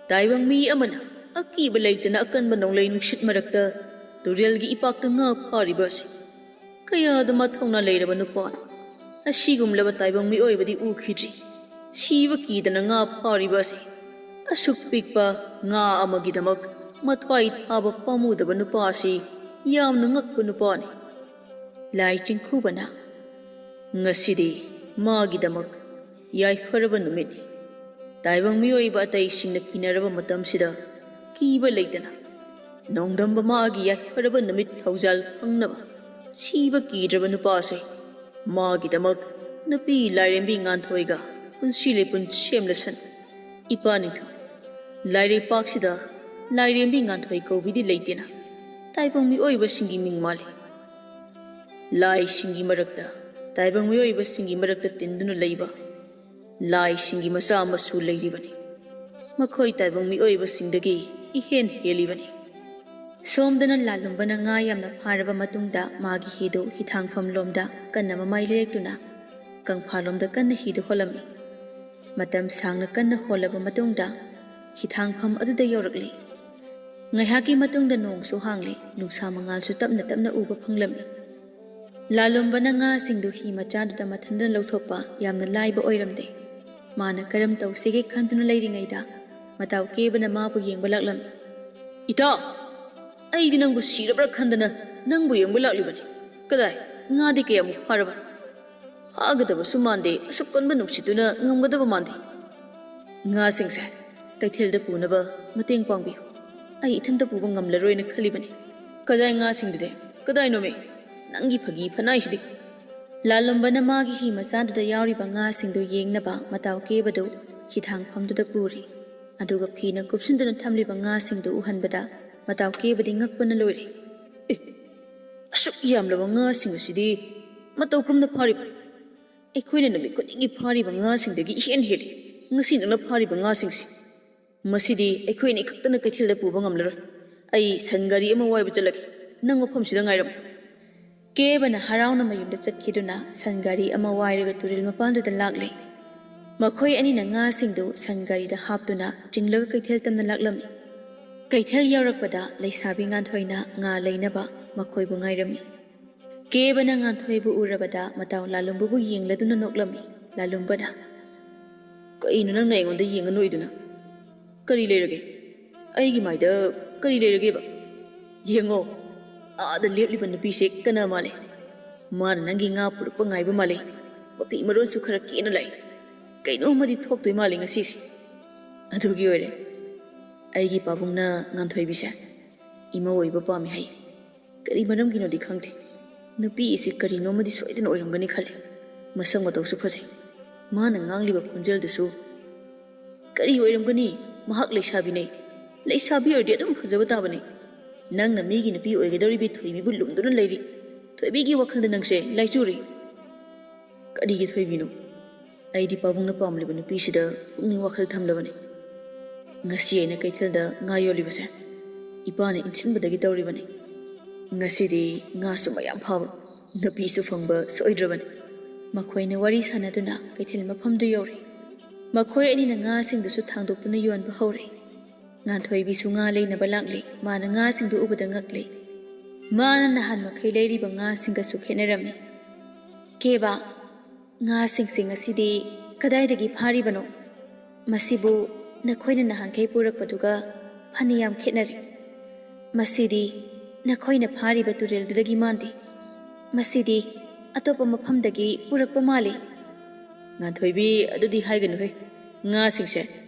ꯇꯥꯏꯕꯪ ꯃꯤ ꯑꯃꯅ ꯑꯀꯤꯕ ꯂꯩꯇꯅ ꯑꯀꯟꯕ ꯅꯣꯡꯂꯩ ꯅꯨꯡꯁꯤꯠ ꯃꯔꯛꯇ ꯇꯨꯔꯦꯜꯒꯤ ꯏꯄꯥꯛꯇ ꯉꯥ ꯐꯥꯔꯤꯕ ꯑꯁꯤ ꯀꯌꯥꯗ ꯃꯊꯧꯅꯥ ꯂꯩꯔꯕ ꯅꯨꯄꯥꯅꯣ꯫ ꯑꯁꯤꯒꯨꯝꯂꯕ ꯇꯥꯏꯕꯪ ꯃꯤꯑꯣꯏꯕꯗꯤ ꯎꯈꯤꯗ꯭ꯔꯤ꯫ ꯁꯤꯕ ꯀꯤꯗꯅ ꯉꯥ ꯐꯥꯔꯤꯕ ꯑꯁꯤ ꯑꯁꯨꯛ ꯄꯤꯛꯄ ꯉꯥ ꯑꯃꯒꯤꯗꯃꯛ ꯃꯊ꯭ꯋꯥꯏ ꯊꯥꯕ ꯄꯥꯝꯃꯨꯗꯕ ꯅꯨꯄꯥ ꯑꯁꯤ ꯌꯥꯝꯅ ꯉꯛꯄ ꯅꯨꯄꯥꯅꯤ꯫ ꯂꯥꯏ ꯆꯤꯡꯈꯨꯕꯅ, ꯉꯁꯤꯗꯤ ꯃꯥꯒꯤꯗꯃꯛ ꯌꯥꯏꯐꯔꯕ ꯅꯨꯃꯤꯠꯅꯤ꯫ ꯇꯥꯏꯕꯪ ꯃꯤꯑꯣꯏꯕ ꯑꯇꯩꯁꯤꯡꯅ ꯀꯤꯅꯔꯕ ꯃꯇꯝꯁꯤꯗ ꯀꯤꯕ ꯂꯩꯇꯅ ꯅꯣꯡꯗꯝꯕ ꯃꯥꯒꯤ ꯌꯥꯏꯐꯔꯕ ꯅꯨꯃꯤꯠ ꯊꯧꯖꯥꯜ ꯐꯪꯅꯕ ꯁꯤꯕ ꯀꯤꯗ꯭ꯔꯕ ꯅꯨꯄꯥꯁꯦ ꯃꯥꯒꯤꯗꯃꯛ ꯅꯨꯄꯤ ꯂꯥꯏꯔꯦꯝꯕꯤ ꯉꯥꯟꯊꯣꯏꯒ ꯄꯨꯟꯁꯤ ꯂꯩꯄꯨꯟ ꯁꯦꯝꯂꯁꯅꯨ꯫ ꯏꯄꯥ ꯅꯤꯡꯊꯧ, ꯂꯥꯏꯔꯩꯄꯥꯛꯁꯤꯗ ꯂꯥꯏꯔꯦꯝꯕꯤ ꯉꯥꯟꯊꯣꯏ ꯀꯧꯕꯤꯗꯤ ꯂꯩꯇꯦꯅ ꯇꯥꯏꯕꯪ ꯃꯤꯑꯣꯏꯕꯁꯤꯡꯒꯤ ꯃꯤꯡ ꯃꯥꯜꯂꯤ꯫ ꯂꯥꯏꯁꯤꯡꯒꯤ ꯃꯔꯛꯇ ꯇꯥꯏꯕꯪ ꯃꯤꯑꯣꯏꯕꯁꯤꯡꯒꯤ ꯃꯔꯛꯇ ꯇꯤꯟꯗꯨꯅ ꯂꯩꯕ ꯂꯥꯏꯁꯤꯡꯒꯤ ꯃꯆꯥ ꯃꯁꯨ ꯂꯩꯔꯤꯕꯅꯤ꯫ ꯃꯈꯣꯏ ꯇꯥꯏꯕꯪ ꯃꯤꯑꯣꯏꯕꯁꯤꯡꯗꯒꯤ ꯏꯍꯦꯟ ꯍꯦꯜꯂꯤꯕꯅꯤ꯫ ꯁꯣꯝꯗꯅ ꯂꯥꯂꯨꯝꯕꯅ ꯉꯥ ꯌꯥꯝꯅ ꯐꯥꯔꯕ ꯃꯇꯨꯡꯗ ꯃꯥꯒꯤ ꯍꯤꯗꯨ ꯍꯤꯊꯥꯡꯐꯝ ꯂꯣꯝꯗ ꯀꯟꯅ ꯃꯃꯥꯏ ꯂꯦꯛꯇꯨꯅ ꯀꯪꯐꯥꯜꯂꯣꯝꯗ ꯀꯟꯅ ꯍꯤꯗꯨ ꯍꯣꯜꯂꯝꯃꯤ꯫ ꯃꯇꯝ ꯁꯥꯡꯅ ꯀꯟꯅ ꯍꯣꯜꯂꯕ ꯃꯇꯨꯡꯗ ꯍꯤꯊꯥꯡꯐꯝ ꯑꯗꯨꯗ ꯌꯧꯔꯛꯂꯤ꯫ ꯉꯥꯏꯍꯥꯛꯀꯤ ꯃꯇꯨꯡꯗ ꯅꯣꯡꯁꯨ ꯍꯥꯡꯂꯦ, ꯅꯨꯡꯁꯥ ꯃꯉꯥꯜꯁꯨ ꯇꯞꯅ ꯇꯞꯅ ꯎꯕ ꯐꯪꯂꯝꯃꯤ꯫ ꯂꯥꯂꯨꯝꯕꯅ ꯉꯥꯁꯤꯡꯗꯨ ꯍꯤ ꯃꯆꯥꯗꯨꯗ ꯃꯊꯟꯗꯅ ꯂꯧꯊꯣꯛꯄ ꯌꯥꯝꯅ ꯂꯥꯏꯕ ꯑꯣꯏꯔꯝꯗꯦ꯫ ꯃꯥꯅ ꯀꯔꯝ ꯇꯧꯁꯤꯒꯦ ꯈꯟꯗꯨꯅ ꯂꯩꯔꯤꯉꯩꯗ ꯃꯇꯥꯎ ꯀꯦꯕꯅ ꯃꯥꯕꯨ ꯌꯦꯡꯕ ꯂꯥꯛꯂꯝꯃꯤ꯫ "ꯏꯇꯥꯎ, ꯑꯩꯗꯤ ꯅꯪꯕꯨ ꯁꯤꯔꯕ꯭ꯔꯥ ꯈꯟꯗꯅ ꯅꯪꯕꯨ ꯌꯦꯡꯕ ꯂꯥꯛꯂꯤꯕꯅꯤ꯫ ꯀꯗꯥꯏ, ꯉꯥꯗꯤ ꯀꯌꯥꯃꯨꯛ ꯐꯥꯔꯕ? ꯐꯥꯒꯗꯕꯁꯨ ꯃꯥꯟꯗꯦ, ꯑꯁꯨꯛ ꯀꯟꯕ ꯅꯨꯡꯁꯤꯠꯇꯨꯅ ꯉꯝꯒꯗꯕ ꯃꯥꯟꯗꯦ꯫ ꯉꯥꯁꯤꯡꯁꯦ ꯀꯩꯊꯦꯜꯗ ꯄꯨꯅꯕ ꯃꯇꯦꯡ ꯄꯥꯡꯕꯤꯌꯨ꯫ ꯑꯩ ꯏꯊꯟꯇ ꯄꯨꯕ ꯉꯝꯂꯔꯣꯏꯅ ꯈꯜꯂꯤꯕꯅꯤ꯫" "ꯀꯗꯥꯏ ꯉꯥꯁꯤꯡꯗꯨꯗꯤ? ꯀꯗꯥꯏꯅꯣꯃꯤ? ꯅꯪꯒꯤ ꯐꯥꯒꯤ ꯐꯅꯥꯏꯁꯤꯗꯤ!" ꯂꯥꯂꯝꯕꯅ ꯃꯥꯒꯤ ꯍꯤ ꯃꯆꯥꯗꯨꯗ ꯌꯥꯎꯔꯤꯕ ꯉꯥꯁꯤꯡꯗꯨ ꯌꯦꯡꯅꯕ ꯃꯇꯥꯎ ꯀꯦꯕꯗꯨ ꯍꯤꯊꯥꯡꯐꯝꯗꯨꯗ ꯄꯨꯔꯤ꯫ ꯑꯗꯨꯒ ꯐꯤꯅ ꯀꯨꯞꯁꯤꯟꯗꯨꯅ ꯊꯝꯂꯤꯕ ꯉꯥꯁꯤꯡꯗꯨ ꯎꯍꯟꯕꯗ ꯃꯇꯥꯎ ꯀꯦꯕꯗꯤ ꯉꯛꯄꯅ ꯂꯣꯏꯔꯦ꯫ "ꯑꯦ, ꯑꯁꯨꯛ ꯌꯥꯝꯂꯕ ꯉꯥꯁꯤꯡ ꯑꯁꯤꯗꯤ ꯃꯇꯧ ꯀꯔꯝꯅ ꯐꯥꯔꯤꯕ? ꯑꯩꯈꯣꯏꯅ ꯅꯨꯃꯤꯠ ꯈꯨꯗꯤꯡꯒꯤ ꯐꯥꯔꯤꯕ ꯉꯥꯁꯤꯡꯗꯒꯤ ꯏꯍꯦꯟ ꯍꯦꯜꯂꯤ ꯉꯁꯤ ꯅꯪꯅ ꯐꯥꯔꯤꯕ ꯉꯥꯁꯤꯡꯁꯤ꯫ ꯃꯁꯤꯗꯤ ꯑꯩꯈꯣꯏ ꯑꯅꯤ ꯈꯛꯇꯅ ꯀꯩꯊꯦꯜꯗ ꯄꯨꯕ ꯉꯝꯂꯔꯣꯏ꯫ ꯑꯩ ꯁꯟ ꯒꯥꯔꯤ ꯑꯃ ꯋꯥꯏꯕ ꯆꯠꯂꯒꯦ꯫ ꯅꯪ ꯃꯐꯝꯁꯤꯗ ꯉꯥꯏꯔꯝꯃꯨ꯫" ꯀꯦꯕꯅ ꯍꯔꯥꯎꯅ ꯃꯌꯨꯝꯗ ꯆꯠꯈꯤꯗꯨꯅ ꯁꯟ ꯒꯥꯔꯤ ꯑꯃ ꯋꯥꯏꯔꯒ ꯇꯨꯔꯦꯜ ꯃꯄꯥꯟꯗꯨꯗ ꯂꯥꯛꯂꯦ꯫ ꯃꯈꯣꯏ ꯑꯅꯤꯅ ꯉꯥꯁꯤꯡꯗꯨ ꯁꯟ ꯒꯥꯔꯤꯗ ꯍꯥꯞꯇꯨꯅ ꯆꯤꯡꯂꯒ ꯀꯩꯊꯦꯜ ꯇꯝꯅ ꯂꯥꯛꯂꯝꯃꯤ꯫ ꯀꯩꯊꯦꯜ ꯌꯧꯔꯛꯄꯗ ꯂꯩꯁꯥꯕꯤ ꯉꯥꯟꯊꯣꯏꯅ ꯉꯥ ꯂꯩꯅꯕ ꯃꯈꯣꯏꯕꯨ ꯉꯥꯏꯔꯝꯃꯤ꯫ ꯀꯦꯕꯅ ꯉꯥꯟꯊꯣꯏꯕꯨ ꯎꯔꯕꯗ ꯃꯇꯥꯎ ꯂꯥꯂꯨꯝꯕꯨꯕꯨ ꯌꯦꯡꯂꯗꯨꯅ ꯅꯣꯛꯂꯝꯃꯤ꯫ ꯂꯥꯂꯨꯝꯕꯅ, "ꯀꯩꯅꯣ ꯅꯪꯅ ꯑꯩꯉꯣꯟꯗ ꯌꯦꯡꯉ ꯅꯣꯛꯏꯗꯨꯅ? ꯀꯔꯤ ꯂꯩꯔꯒꯦ? ꯑꯩꯒꯤ ꯃꯥꯏꯗ ꯀꯔꯤ ꯂꯩꯔꯒꯦꯕ? ꯌꯦꯡꯉꯣ, ꯑꯥꯗ ꯂꯦꯞꯂꯤꯕ ꯅꯨꯄꯤꯁꯦ ꯀꯅꯥ ꯃꯥꯜꯂꯦ? ꯃꯥꯅ ꯅꯪꯒꯤ ꯉꯥ ꯄꯨꯔꯛꯄ ꯉꯥꯏꯕ ꯃꯥꯜꯂꯦ꯫ ꯃꯐꯤ ꯃꯔꯣꯟꯁꯨ ꯈꯔ ꯀꯦꯅ ꯂꯥꯛꯏ꯫ ꯀꯩꯅꯣꯝꯃꯗꯤ ꯊꯣꯛꯇꯣꯏ ꯃꯥꯜꯂꯦ ꯉꯁꯤꯁꯦ꯫ ꯑꯗꯨꯒꯤ ꯑꯣꯏꯔꯦ꯫ ꯑꯩꯒꯤ ꯄꯥꯕꯨꯡꯅ ꯉꯥꯟꯊꯣꯏꯕꯤꯁꯦ ꯏꯃꯧ ꯑꯣꯏꯕ ꯄꯥꯝꯃꯤ ꯍꯥꯏ꯫ ꯀꯔꯤ ꯃꯔꯝꯒꯤꯅꯣꯗꯤ ꯈꯪꯗꯦ꯫ ꯅꯨꯄꯤ ꯑꯁꯤ ꯀꯔꯤꯅꯣꯝꯃꯗꯤ ꯁꯣꯏꯗꯅ ꯑꯣꯏꯔꯝꯒꯅꯤ ꯈꯜꯂꯦ꯫ ꯃꯁꯛ ꯃꯇꯧꯁꯨ ꯐꯖꯩ꯫ ꯃꯥꯅ ꯉꯥꯡꯂꯤꯕ ꯈꯣꯟꯖꯦꯜꯗꯨꯁꯨ꯫ ꯀꯔꯤ ꯑꯣꯏꯔꯝꯒꯅꯤ? ꯃꯍꯥꯛ ꯂꯩꯁꯥꯕꯤꯅꯦ꯫ ꯂꯩꯁꯥꯕꯤ ꯑꯣꯏꯔꯗꯤ ꯑꯗꯨꯝ ꯐꯖꯕ ꯇꯥꯕꯅꯦ꯫ ꯅꯪꯅ ꯃꯤꯒꯤ ꯅꯨꯄꯤ ꯑꯣꯏꯒꯗꯧꯔꯤꯕꯤ ꯊꯣꯏꯕꯤꯕꯨ ꯂꯨꯝꯗꯨꯅ ꯂꯩꯔꯤ꯫ ꯊꯣꯏꯕꯤꯒꯤ ꯋꯥꯈꯜꯗ ꯅꯪꯁꯦ ꯂꯥꯏꯆꯨꯔꯤ꯫ ꯀꯔꯤꯒꯤ ꯊꯣꯏꯕꯤꯅꯣ? ꯑꯩꯗꯤ ꯄꯥꯕꯨꯡꯅ ꯄꯥꯝꯂꯤꯕ ꯅꯨꯄꯤꯁꯤꯗ ꯄꯨꯛꯅꯤꯡ ꯋꯥꯈꯜ ꯊꯝꯂꯕꯅꯤ꯫ ꯉꯁꯤ ꯑꯩꯅ ꯀꯩꯊꯦꯜꯗ ꯉꯥ ꯌꯣꯜꯂꯤꯕꯁꯦ ꯏꯄꯥꯅ ꯏꯟꯁꯤꯟꯕꯗꯒꯤ ꯇꯧꯔꯤꯕꯅꯤ꯫ ꯉꯁꯤꯗꯤ ꯉꯥꯁꯨ ꯃꯌꯥꯝ ꯐꯥꯕ, ꯅꯨꯄꯤꯁꯨ ꯐꯪꯕ ꯁꯣꯏꯗ꯭ꯔꯕꯅꯤ꯫ ꯃꯈꯣꯏꯅ ꯋꯥꯔꯤ ꯁꯥꯟꯅꯗꯨꯅ ꯀꯩꯊꯦꯜ ꯃꯐꯝꯗꯨ ꯌꯧꯔꯦ꯫ ꯃꯈꯣꯏ ꯑꯅꯤꯅ ꯉꯥꯁꯤꯡꯗꯨꯁꯨ ꯊꯥꯡꯗꯣꯛꯇꯨꯅ ꯌꯣꯟꯕ ꯍꯧꯔꯦ꯫ ꯉꯥꯟꯊꯣꯏꯕꯤꯁꯨ ꯉꯥ ꯂꯩꯅꯕ ꯂꯥꯛꯂꯦ꯫ ꯃꯥꯅ ꯉꯥꯁꯤꯡꯗꯨ ꯎꯕꯗ ꯉꯛꯂꯦ꯫ ꯃꯥꯅ ꯅꯍꯥꯟ ꯃꯈꯩ ꯂꯩꯔꯤꯕ ꯉꯥꯁꯤꯡꯒꯁꯨ ꯈꯦꯠꯅꯔꯝꯃꯤ꯫ "ꯀꯦꯕ, ꯉꯥꯁꯤꯡꯁꯦ ꯉꯁꯤꯗꯤ ꯀꯗꯥꯏꯗꯒꯤ ꯐꯥꯔꯤꯕꯅꯣ? ꯃꯁꯤꯕꯨ ꯅꯈꯣꯏꯅ ꯅꯍꯥꯟꯈꯩ ꯄꯨꯔꯛꯄꯗꯨꯒ ꯐꯅ ꯌꯥꯝ ꯈꯦꯠꯅꯔꯦ꯫ ꯃꯁꯤꯗꯤ ꯅꯈꯣꯏꯅ ꯐꯥꯔꯤꯕ ꯇꯨꯔꯦꯜꯗꯨꯗꯒꯤ ꯃꯥꯟꯗꯦ꯫ ꯃꯁꯤꯗꯤ ꯑꯇꯣꯞꯄ ꯃꯐꯝꯗꯒꯤ ꯄꯨꯔꯛꯄ ꯃꯥꯜꯂꯤ꯫" "ꯉꯥꯟꯊꯣꯏꯕꯤ, ꯑꯗꯨꯗꯤ ꯍꯥꯏꯒꯅꯨꯍꯦ꯫ ꯉꯥꯁꯤꯡꯁꯦ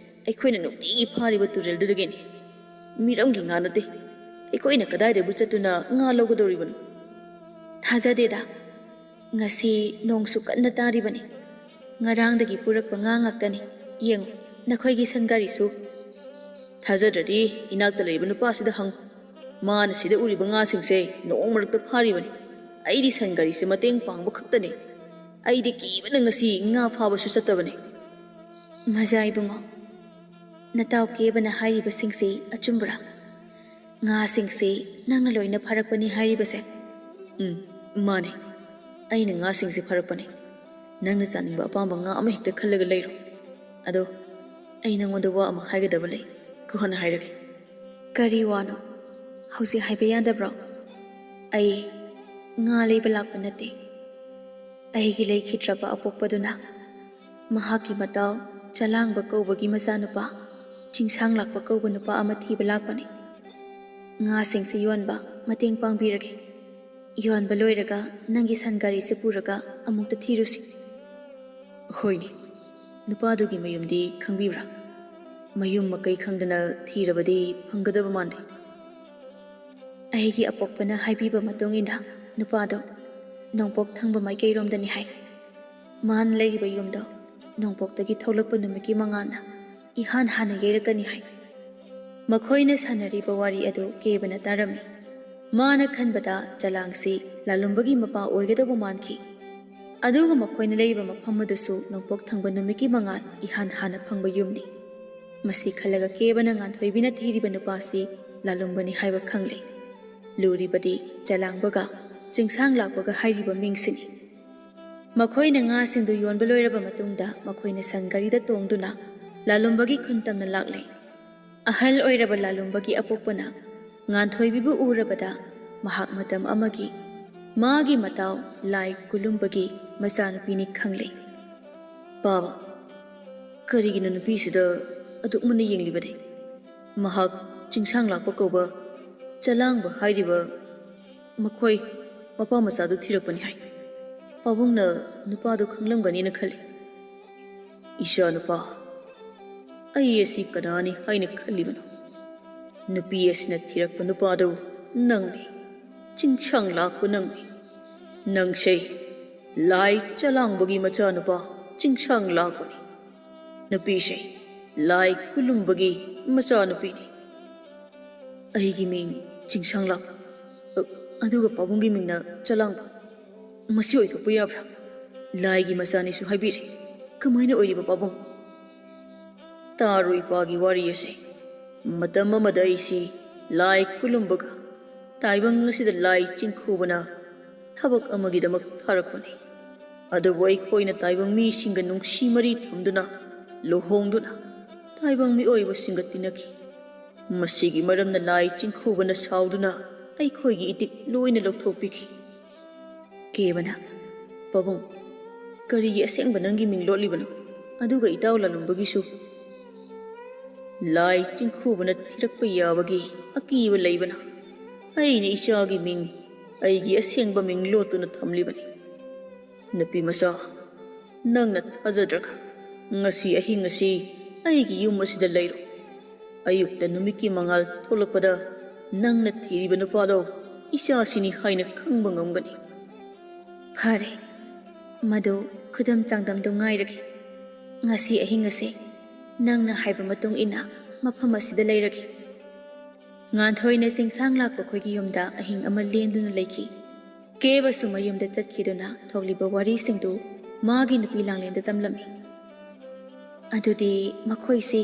ꯑꯩꯈꯣꯏꯅ ꯅꯨꯡꯇꯤꯒꯤ ꯐꯥꯔꯤꯕ ꯇꯨꯔꯦꯜꯗꯨꯗꯒꯤꯅꯤ꯫ ꯃꯤꯔꯝꯒꯤ ꯉꯥ ꯅꯠꯇꯦ꯫ ꯑꯩꯈꯣꯏꯅ ꯀꯗꯥꯏꯗꯕꯨ ꯆꯠꯇꯨꯅ ꯉꯥ ꯂꯧꯒꯗꯧꯔꯤꯕꯅꯣ?" "ꯊꯥꯖꯗꯦꯗ꯫ ꯉꯁꯤ ꯅꯣꯡꯁꯨ ꯀꯟꯅ ꯇꯥꯔꯤꯕꯅꯤ꯫ ꯉꯔꯥꯡꯗꯒꯤ ꯄꯨꯔꯛꯄ ꯉꯥ ꯉꯥꯛꯇꯅꯤ꯫ ꯌꯦꯡꯉꯨ, ꯅꯈꯣꯏꯒꯤ ꯁꯟ ꯒꯥꯔꯤꯁꯨ꯫" "ꯊꯥꯖꯗ꯭ꯔꯗꯤ ꯏꯅꯥꯛꯇ ꯂꯩꯔꯤꯕ ꯅꯨꯄꯥꯁꯤꯗ ꯍꯪꯉꯨ꯫ ꯃꯥꯅ ꯁꯤꯗ ꯎꯔꯤꯕ ꯉꯥꯁꯤꯡꯁꯦ ꯅꯣꯡ ꯃꯔꯛꯇ ꯐꯥꯔꯤꯕꯅꯤ꯫ ꯑꯩꯗꯤ ꯁꯟ ꯒꯥꯔꯤꯁꯦ ꯃꯇꯦꯡ ꯄꯥꯡꯕ ꯈꯛꯇꯅꯤ꯫ ꯑꯩꯗꯤ ꯀꯤꯕꯅ ꯉꯁꯤ ꯉꯥ ꯐꯥꯕꯁꯨ ꯆꯠꯇꯕꯅꯤ꯫" "ꯃꯖꯥ ꯏꯕꯨꯡꯉꯣ, ꯅꯇꯥꯎ ꯀꯦꯕꯅ ꯍꯥꯏꯔꯤꯕꯁꯤꯡꯁꯤ ꯑꯆꯨꯝꯕ꯭ꯔꯥ? ꯉꯥꯁꯤꯡꯁꯤ ꯅꯪꯅ ꯂꯣꯏꯅ ꯐꯥꯔꯛꯄꯅꯤ ꯍꯥꯏꯔꯤꯕꯁꯦ?" "ꯎꯝ, ꯃꯥꯅꯦ, ꯑꯩꯅ ꯉꯥꯁꯤꯡꯁꯦ ꯐꯥꯔꯛꯄꯅꯦ꯫ ꯅꯪꯅ ꯆꯥꯅꯤꯡꯕ ꯑꯄꯥꯝꯕ ꯉꯥ ꯑꯃ ꯍꯦꯛꯇ ꯈꯜꯂꯒ ꯂꯩꯔꯣ꯫ ꯑꯗꯣ ꯑꯩ ꯅꯪꯉꯣꯟꯗ ꯋꯥ ꯑꯃ ꯍꯥꯏꯒꯗꯕ ꯂꯩ, ꯀꯣꯟꯅ ꯍꯥꯏꯔꯒꯦ꯫ ꯀꯔꯤ ꯋꯥꯅꯣ? ꯍꯧꯖꯤꯛ ꯍꯥꯏꯕ ꯌꯥꯗꯕ꯭ꯔꯣ? ꯑꯩ ꯉꯥ ꯂꯩꯕ ꯂꯥꯛꯄ ꯅꯠꯇꯦ꯫ ꯑꯩꯒꯤ ꯂꯩꯈꯤꯗ꯭ꯔꯕ ꯑꯄꯣꯛꯄꯗꯨꯅ ꯃꯍꯥꯛꯀꯤ ꯃꯇꯥꯎ ꯆꯂꯥꯡꯕ ꯀꯧꯕꯒꯤ ꯃꯆꯥꯅꯨꯄꯥ, ꯆꯤꯡꯁꯥꯡ ꯂꯥꯛꯄ ꯀꯧꯕ ꯅꯨꯄꯥ ꯑꯃ ꯊꯤꯕ ꯂꯥꯛꯄꯅꯤ꯫ ꯉꯥꯁꯤꯡꯁꯤ ꯌꯣꯟꯕ ꯃꯇꯦꯡ ꯄꯥꯡꯕꯤꯔꯒꯦ꯫ ꯌꯣꯟꯕ ꯂꯣꯏꯔꯒ ꯅꯪꯒꯤ ꯁꯟ ꯒꯥꯔꯤꯁꯦ ꯄꯨꯔꯒ ꯑꯃꯨꯛꯇ ꯊꯤꯔꯨꯁꯤ꯫ ꯍꯣꯏꯅꯦ, ꯅꯨꯄꯥꯗꯨꯒꯤ ꯃꯌꯨꯝꯗꯤ ꯈꯪꯕꯤꯕ꯭ꯔꯥ? ꯃꯌꯨꯝ ꯃꯀꯩ ꯈꯪꯗꯅ ꯊꯤꯔꯕꯗꯤ ꯐꯪꯒꯗꯕ ꯃꯥꯟꯗꯦ꯫ ꯑꯩꯒꯤ ꯑꯄꯣꯛꯄꯅ ꯍꯥꯏꯕꯤꯕ ꯃꯇꯨꯡ ꯏꯟꯅ ꯅꯨꯄꯥꯗꯣ ꯅꯣꯡꯄꯣꯛ ꯊꯪꯕ ꯃꯥꯏꯀꯩꯔꯣꯝꯗꯅꯤ ꯍꯥꯏ꯫ ꯃꯥꯅ ꯂꯩꯔꯤꯕ ꯌꯨꯝꯗꯣ ꯅꯣꯡꯄꯣꯛꯇꯒꯤ ꯊꯣꯛꯂꯛꯄ ꯅꯨꯃꯤꯠꯀꯤ ꯃꯉꯥꯜꯅ ꯏꯍꯥꯟ ꯍꯥꯟꯅ ꯌꯩꯔꯛꯀꯅꯤ ꯍꯥꯏ꯫ ꯃꯈꯣꯏꯅ ꯁꯥꯟꯅꯔꯤꯕ ꯋꯥꯔꯤ ꯑꯗꯨ ꯀꯦꯕꯅ ꯇꯥꯔꯝꯃꯤ꯫ ꯃꯥꯅ ꯈꯟꯕꯗ ꯆꯂꯥꯡꯁꯤ ꯂꯥꯂꯨꯝꯕꯒꯤ ꯃꯄꯥ ꯑꯣꯏꯒꯗꯧꯕ ꯃꯥꯟꯈꯤ꯫ ꯑꯗꯨꯒ ꯃꯈꯣꯏꯅ ꯂꯩꯔꯤꯕ ꯃꯐꯝ ꯑꯗꯨꯁꯨ ꯅꯣꯡꯄꯣꯛ ꯊꯪꯕ ꯅꯨꯃꯤꯠꯀꯤ ꯃꯉꯥꯜ ꯏꯍꯥꯟ ꯍꯥꯟꯅ ꯐꯪꯕ ꯌꯨꯝꯅꯤ꯫ ꯃꯁꯤ ꯈꯜꯂꯒ ꯀꯦꯕꯅ ꯉꯥꯟꯊꯣꯏꯕꯤꯅ ꯊꯤꯔꯤꯕ ꯅꯨꯄꯥꯁꯤ ꯂꯥꯂꯨꯝꯕꯅꯤ ꯍꯥꯏꯕ ꯈꯪꯂꯦ꯫ ꯂꯨꯔꯤꯕꯗꯤ ꯆꯂꯥꯡꯕꯒ ꯆꯤꯡꯁꯥꯡ ꯂꯥꯛꯄꯒ ꯍꯥꯏꯔꯤꯕ ꯃꯤꯡꯁꯤꯅꯤ꯫ ꯃꯈꯣꯏꯅ ꯉꯥꯁꯤꯡꯗꯨ ꯌꯣꯟꯕ ꯂꯣꯏꯔꯕ ꯃꯇꯨꯡꯗ ꯃꯈꯣꯏꯅ ꯁꯟ ꯒꯥꯔꯤꯗ ꯇꯣꯡꯗꯨꯅ ꯂꯥꯂꯨꯝꯕꯒꯤ ꯈꯨꯟ ꯇꯝꯅ ꯂꯥꯛꯂꯦ꯫ ꯑꯍꯜ ꯑꯣꯏꯔꯕ ꯂꯥꯂꯨꯝꯕꯒꯤ ꯑꯄꯣꯛꯄꯅ ꯉꯥꯟꯊꯣꯏꯕꯤꯕꯨ ꯎꯔꯕꯗ ꯃꯍꯥꯛ ꯃꯇꯝ ꯑꯃꯒꯤ ꯃꯥꯒꯤ ꯃꯇꯥꯎ ꯂꯥꯏ ꯀꯨꯂꯨꯝꯕꯒꯤ ꯃꯆꯥꯅꯨꯄꯤꯅꯤ ꯈꯪꯂꯦ꯫ ꯄꯥꯕ, ꯀꯔꯤꯒꯤꯅꯣ ꯅꯨꯄꯤꯁꯤꯗ ꯑꯗꯨꯛ ꯃꯨꯟꯅ ꯌꯦꯡꯂꯤꯕꯗꯤ? ꯃꯍꯥꯛ ꯆꯤꯡꯁꯥꯡ ꯂꯥꯛꯄ ꯀꯧꯕ ꯆꯂꯥꯡꯕ ꯍꯥꯏꯔꯤꯕ ꯃꯈꯣꯏ ꯃꯄꯥ ꯃꯆꯥꯗꯨ ꯊꯤꯔꯛꯄꯅꯤ ꯍꯥꯏ꯫ ꯄꯥꯕꯨꯡꯅ ꯅꯨꯄꯥꯗꯨ ꯈꯪꯂꯝꯒꯅꯤꯅ ꯈꯜꯂꯤ꯫ ꯏꯆꯥ ꯅꯨꯄꯥ, ꯑꯩ ꯑꯁꯤ ꯀꯅꯥꯅꯤ ꯍꯥꯏꯅ ꯈꯜꯂꯤꯕꯅꯣ? ꯅꯨꯄꯤ ꯑꯁꯤꯅ ꯊꯤꯔꯛꯄ ꯅꯨꯄꯥꯗꯨ ꯅꯪꯅꯤ, ꯆꯤꯡꯁꯥꯡ ꯂꯥꯛꯄ ꯅꯪꯅꯤ꯫ ꯅꯪꯁꯦ ꯂꯥꯏ ꯆꯂꯥꯡꯕꯒꯤ ꯃꯆꯥꯅꯨꯄꯥ ꯆꯤꯡꯁꯥꯡ ꯂꯥꯛꯄꯅꯤ꯫ ꯅꯨꯄꯤꯁꯦ ꯂꯥꯏ ꯀꯨꯂꯨꯝꯕꯒꯤ ꯃꯆꯥꯅꯨꯄꯤꯅꯤ꯫ ꯑꯩꯒꯤ ꯃꯤꯡ ꯆꯤꯡꯁꯥꯡ ꯂꯥꯛꯄ, ꯑ, ꯑꯗꯨꯒ ꯄꯥꯕꯨꯡꯒꯤ ꯃꯤꯡꯅ ꯆꯂꯥꯡꯕ꯫ ꯃꯁꯤ ꯑꯣꯏꯊꯣꯛꯄ ꯌꯥꯕ꯭ꯔꯥ? ꯂꯥꯏꯒꯤ ꯃꯆꯥꯅꯤꯁꯨ ꯍꯥꯏꯕꯤꯔꯦ, ꯀꯃꯥꯏꯅ ꯑꯣꯏꯔꯤꯕ ꯄꯥꯕꯨꯡ? ꯇꯥꯔꯣ ꯏꯄꯥꯒꯤ ꯋꯥꯔꯤ ꯑꯁꯦ꯫ ꯃꯇꯝ ꯑꯃꯗ ꯑꯩꯁꯤ ꯂꯥꯏ ꯀꯨꯂꯨꯝꯕꯒ ꯇꯥꯏꯕꯪ ꯑꯁꯤꯗ ꯂꯥꯏ ꯆꯤꯡꯈꯨꯕꯅ ꯊꯕꯛ ꯑꯃꯒꯤꯗꯃꯛ ꯊꯥꯔꯛꯄꯅꯤ꯫ ꯑꯗꯨꯕꯨ ꯑꯩꯈꯣꯏꯅ ꯇꯥꯏꯕꯪ ꯃꯤꯁꯤꯡꯒ ꯅꯨꯡꯁꯤ ꯃꯔꯤ ꯊꯝꯗꯨꯅ, ꯂꯨꯍꯣꯡꯗꯨꯅ, ꯇꯥꯏꯕꯪ ꯃꯤꯑꯣꯏꯕꯁꯤꯡꯒ ꯇꯤꯟꯅꯈꯤ꯫ ꯃꯁꯤꯒꯤ ꯃꯔꯝꯅ ꯂꯥꯏ ꯆꯤꯡꯈꯨꯕꯅ ꯁꯥꯎꯗꯨꯅ ꯑꯩꯈꯣꯏꯒꯤ ꯏꯇꯤꯛ ꯂꯣꯏꯅ ꯂꯧꯊꯣꯛꯄꯤꯈꯤ꯫ ꯀꯦꯕꯅ, "ꯄꯥꯕꯨꯡ, ꯀꯔꯤꯒꯤ ꯑꯁꯦꯡꯕ ꯅꯪꯒꯤ ꯃꯤꯡ ꯂꯣꯠꯂꯤꯕꯅꯣ? ꯑꯗꯨꯒ ꯏꯇꯥꯎ ꯂꯥꯂꯨꯝꯕꯒꯤꯁꯨ?" "ꯂꯥꯏ ꯆꯤꯡꯈꯨꯕꯅ ꯊꯤꯔꯛꯄ ꯌꯥꯕꯒꯤ ꯑꯀꯤꯕ ꯂꯩꯕꯅ ꯑꯩꯅ ꯏꯆꯥꯒꯤ ꯃꯤꯡ, ꯑꯩꯒꯤ ꯑꯁꯦꯡꯕ ꯃꯤꯡ ꯂꯣꯠꯇꯨꯅ ꯊꯝꯂꯤꯕꯅꯤ꯫ ꯅꯨꯄꯤ ꯃꯆꯥ, ꯅꯪꯅ ꯊꯥꯖꯗ꯭ꯔꯒ ꯉꯁꯤ ꯑꯍꯤꯡ ꯑꯁꯤ ꯑꯩꯒꯤ ꯌꯨꯝ ꯑꯁꯤꯗ ꯂꯩꯔꯣ꯫ ꯑꯌꯨꯛꯇ ꯅꯨꯃꯤꯠꯀꯤ ꯃꯉꯥꯜ ꯊꯣꯛꯂꯛꯄꯗ ꯅꯪꯅ ꯊꯤꯔꯤꯕ ꯅꯨꯄꯥꯗꯣ ꯏꯆꯥꯁꯤꯅꯤ ꯍꯥꯏꯅ ꯈꯪꯕ ꯉꯝꯒꯅꯤ꯫" "ꯐꯔꯦ, ꯃꯗꯨ ꯈꯨꯗꯝ ꯆꯥꯡꯗꯝꯗꯨ ꯉꯥꯏꯔꯒꯦ꯫ ꯉꯁꯤ ꯑꯍꯤꯡ ꯑꯁꯦ ꯅꯪꯅ ꯍꯥꯏꯕ ꯃꯇꯨꯡ ꯏꯟꯅ ꯃꯐꯝ ꯑꯁꯤꯗ ꯂꯩꯔꯒꯦ꯫" ꯉꯥꯟꯊꯣꯏꯅ ꯆꯤꯡꯁꯥꯡ ꯂꯥꯛꯄ ꯈꯣꯏꯒꯤ ꯌꯨꯝꯗ ꯑꯍꯤꯡ ꯑꯃ ꯂꯦꯟꯗꯨꯅ ꯂꯩꯈꯤ꯫ ꯀꯦꯕꯁꯨ ꯃꯌꯨꯝꯗ ꯆꯠꯈꯤꯗꯨꯅ ꯊꯣꯛꯂꯤꯕ ꯋꯥꯔꯤꯁꯤꯡꯗꯨ ꯃꯥꯒꯤ ꯅꯨꯄꯤ ꯂꯥꯡꯂꯦꯟꯗ ꯇꯝꯂꯝꯃꯤ꯫ "ꯑꯗꯨꯗꯤ ꯃꯈꯣꯏꯁꯤ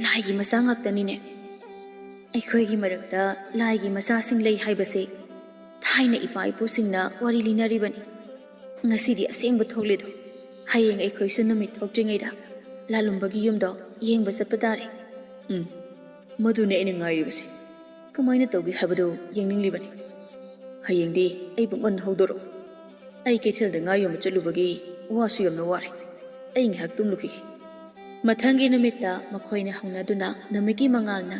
ꯂꯥꯏꯒꯤ ꯃꯆꯥ ꯉꯥꯛꯇꯅꯤꯅꯦ꯫ ꯑꯩꯈꯣꯏꯒꯤ ꯃꯔꯛꯇ ꯂꯥꯏꯒꯤ ꯃꯆꯥꯁꯤꯡ ꯂꯩ ꯍꯥꯏꯕꯁꯦ ꯊꯥꯏꯅ ꯏꯄꯥ ꯏꯄꯨꯁꯤꯡꯅ ꯋꯥꯔꯤ ꯂꯤꯅꯔꯤꯕꯅꯤ꯫ ꯉꯁꯤꯗꯤ ꯑꯁꯦꯡꯕ ꯊꯣꯛꯂꯦꯗꯣ꯫ ꯍꯌꯦꯡ ꯑꯩꯈꯣꯏꯁꯨ ꯅꯨꯃꯤꯠ ꯊꯣꯛꯇ꯭ꯔꯤꯉꯩꯗ ꯂꯥꯂꯨꯝꯕꯒꯤ ꯌꯨꯝꯗꯣ ꯌꯦꯡꯕ ꯆꯠꯄ ꯇꯥꯔꯦ꯫" "ꯎꯝ, ꯃꯗꯨꯅꯦ ꯑꯩꯅ ꯉꯥꯏꯔꯤꯕꯁꯤ꯫ ꯀꯃꯥꯏꯅ ꯇꯧꯒꯦ ꯍꯥꯏꯕꯗꯨ ꯌꯦꯡꯅꯤꯡꯂꯤꯕꯅꯤ꯫ ꯍꯌꯦꯡꯗꯤ ꯑꯩꯕꯨ ꯉꯟꯅ ꯍꯧꯗꯣꯔꯛꯎ꯫ ꯑꯩ ꯀꯩꯊꯦꯜꯗ ꯉꯥ ꯌꯣꯟꯕ ꯆꯠꯂꯨꯕꯒꯤ ꯋꯥꯁꯨ ꯌꯥꯝꯅ ꯋꯥꯔꯦ꯫ ꯑꯩ ꯉꯥꯏꯍꯥꯛ ꯇꯨꯝꯂꯨꯈꯤꯒꯦ꯫" ꯃꯊꯪꯒꯤ ꯅꯨꯃꯤꯠꯇ ꯃꯈꯣꯏꯅ ꯍꯧꯅꯗꯨꯅ ꯅꯨꯃꯤꯠꯀꯤ ꯃꯉꯥꯜꯅ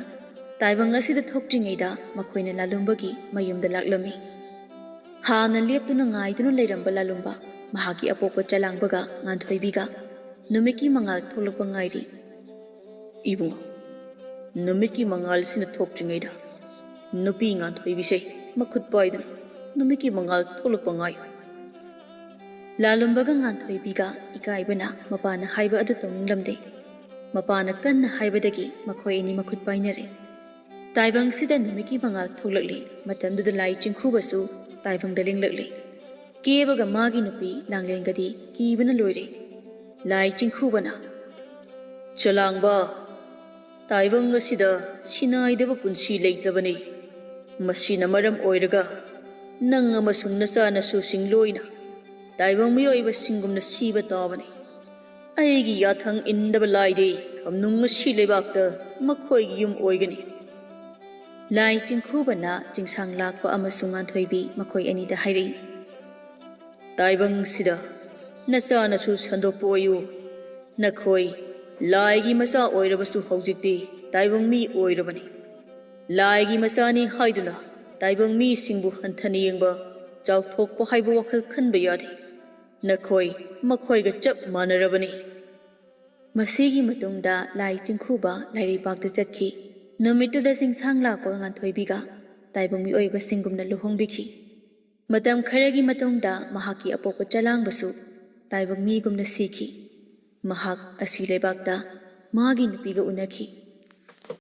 ꯇꯥꯏꯕꯪ ꯑꯁꯤꯗ ꯊꯣꯛꯇ꯭ꯔꯤꯉꯩꯗ ꯃꯈꯣꯏꯅ ꯂꯥꯂꯨꯝꯕꯒꯤ ꯃꯌꯨꯝꯗ ꯂꯥꯛꯂꯝꯃꯤ꯫ ꯍꯥꯟꯅ ꯂꯦꯞꯇꯨꯅ ꯉꯥꯏꯗꯨꯅ ꯂꯩꯔꯝꯕ ꯂꯥꯂꯨꯝꯕ, ꯃꯍꯥꯛꯀꯤ ꯑꯄꯣꯛꯄ ꯆꯂꯥꯡꯕꯒ ꯉꯥꯟꯊꯣꯏꯕꯤꯒ ꯅꯨꯃꯤꯠꯀꯤ ꯃꯉꯥꯜ ꯊꯣꯛꯂꯛꯄ ꯉꯥꯏꯔꯤ꯫ "ꯏꯕꯨꯡꯉꯣ, ꯅꯨꯃꯤꯠꯀꯤ ꯃꯉꯥꯜꯁꯤꯅ ꯊꯣꯛꯇ꯭ꯔꯤꯉꯩꯗ ꯅꯨꯄꯤ ꯉꯥꯟꯊꯣꯏꯕꯤꯁꯦ ꯃꯈꯨꯠ ꯄꯥꯏꯗꯨꯅ ꯅꯨꯃꯤꯠꯀꯤ ꯃꯉꯥꯜ ꯊꯣꯛꯂꯛꯄ ꯉꯥꯏꯌꯨ꯫" ꯂꯥꯂꯨꯝꯕꯒ ꯉꯥꯟꯊꯣꯏꯕꯤꯒ ꯏꯀꯥꯏꯕꯅ ꯃꯄꯥꯅ ꯍꯥꯏꯕ ꯑꯗꯨ ꯇꯧꯅꯤꯡꯂꯝꯗꯦ꯫ ꯃꯄꯥꯅ ꯀꯟꯅ ꯍꯥꯏꯕꯗꯒꯤ ꯃꯈꯣꯏ ꯑꯅꯤ ꯃꯈꯨꯠ ꯄꯥꯏꯅꯔꯦ꯫ ꯇꯥꯏꯕꯪꯁꯤꯗ ꯅꯨꯃꯤꯠꯀꯤ ꯃꯉꯥꯜ ꯊꯣꯛꯂꯛꯂꯦ꯫ ꯃꯇꯝꯗꯨꯗ ꯂꯥꯏ ꯆꯤꯡꯈꯨꯕꯁꯨ ꯇꯥꯏꯕꯪꯗ ꯂꯦꯡꯂꯛꯂꯦ꯫ ꯀꯦꯕꯒ ꯃꯥꯒꯤ ꯅꯨꯄꯤ ꯂꯥꯡꯂꯦꯟꯒꯗꯤ ꯀꯤꯕꯅ ꯂꯣꯏꯔꯦ꯫ ꯂꯥꯏ ꯆꯤꯡꯈꯨꯕꯅ, "ꯆꯂꯥꯡꯕ, ꯇꯥꯏꯕꯪ ꯑꯁꯤꯗ ꯁꯤꯅꯥꯏꯗꯕ ꯄꯨꯟꯁꯤ ꯂꯩꯇꯕꯅꯤ꯫ ꯃꯁꯤꯅ ꯃꯔꯝ ꯑꯣꯏꯔꯒ ꯅꯪ ꯑꯃꯁꯨꯡ ꯅꯆꯥꯅꯁꯨꯁꯤꯡ ꯂꯣꯏꯅ ꯇꯥꯏꯕꯪ ꯃꯤꯑꯣꯏꯕꯁꯤꯡꯒꯨꯝꯅ ꯁꯤꯕ ꯇꯥꯕꯅꯤ꯫ ꯑꯩꯒꯤ ꯌꯥꯊꯪ ꯏꯟꯗꯕ ꯂꯥꯏꯗꯤ ꯈꯝꯅꯨꯡ ꯑꯁꯤ ꯂꯩꯕꯥꯛꯇ ꯃꯈꯣꯏꯒꯤ ꯌꯨꯝ ꯑꯣꯏꯒꯅꯤ꯫ ꯂꯥꯏ ꯆꯤꯡꯈꯨꯕꯅ ꯆꯤꯡꯁꯥꯡ ꯂꯥꯛꯄ ꯑꯃꯁꯨꯡ ꯉꯥꯟꯊꯣꯏꯕꯤ ꯃꯈꯣꯏ ꯑꯅꯤꯗ ꯍꯥꯏꯔꯛꯏ, ꯇꯥꯏꯕꯪꯁꯤꯗ ꯅꯆꯥꯅꯁꯨ ꯁꯟꯗꯣꯛꯄ ꯑꯣꯏꯌꯨ꯫ ꯅꯈꯣꯏ ꯂꯥꯏꯒꯤ ꯃꯆꯥ ꯑꯣꯏꯔꯕꯁꯨ ꯍꯧꯖꯤꯛꯇꯤ ꯇꯥꯏꯕꯪ ꯃꯤ ꯑꯣꯏꯔꯕꯅꯤ꯫ ꯂꯥꯏꯒꯤ ꯃꯆꯥꯅꯤ ꯍꯥꯏꯗꯨꯅ ꯇꯥꯏꯕꯪ ꯃꯤꯁꯤꯡꯕꯨ ꯍꯟꯊꯅ ꯌꯦꯡꯕ, ꯆꯥꯎꯊꯣꯛꯄ ꯍꯥꯏꯕ ꯋꯥꯈꯜ ꯈꯟꯕ ꯌꯥꯗꯦ꯫ ꯅꯈꯣꯏ ꯃꯈꯣꯏꯒ ꯆꯞ ꯃꯥꯟꯅꯔꯕꯅꯤ꯫ ꯃꯁꯤꯒꯤ ꯃꯇꯨꯡꯗ ꯂꯥꯏ ꯆꯤꯡꯈꯨꯕ ꯂꯥꯏꯔꯩꯕꯥꯛꯇ ꯆꯠꯈꯤ꯫ ꯅꯨꯃꯤꯠꯇꯨꯗ ꯆꯤꯡꯁꯥꯡ ꯂꯥꯛꯄ ꯉꯥꯟꯊꯣꯏꯕꯤꯒ ꯇꯥꯏꯕꯪ ꯃꯤꯑꯣꯏꯕꯁꯤꯡꯒꯨꯝꯅ ꯂꯨꯍꯣꯡꯕꯤꯈꯤ꯫ ꯃꯇꯝ ꯈꯔꯒꯤ ꯃꯇꯨꯡꯗ ꯃꯍꯥꯛꯀꯤ ꯑꯄꯣꯛꯄ ꯆꯂꯥꯡꯕꯁꯨ ꯇꯥꯏꯕꯪ ꯃꯤꯒꯨꯝꯅ ꯁꯤꯈꯤ꯫ ꯃꯍꯥꯛ ꯑꯁꯤ ꯂꯩꯕꯥꯛꯇ ꯃꯥꯒꯤ ꯅꯨꯄꯤꯒ ꯎꯅꯈꯤ꯫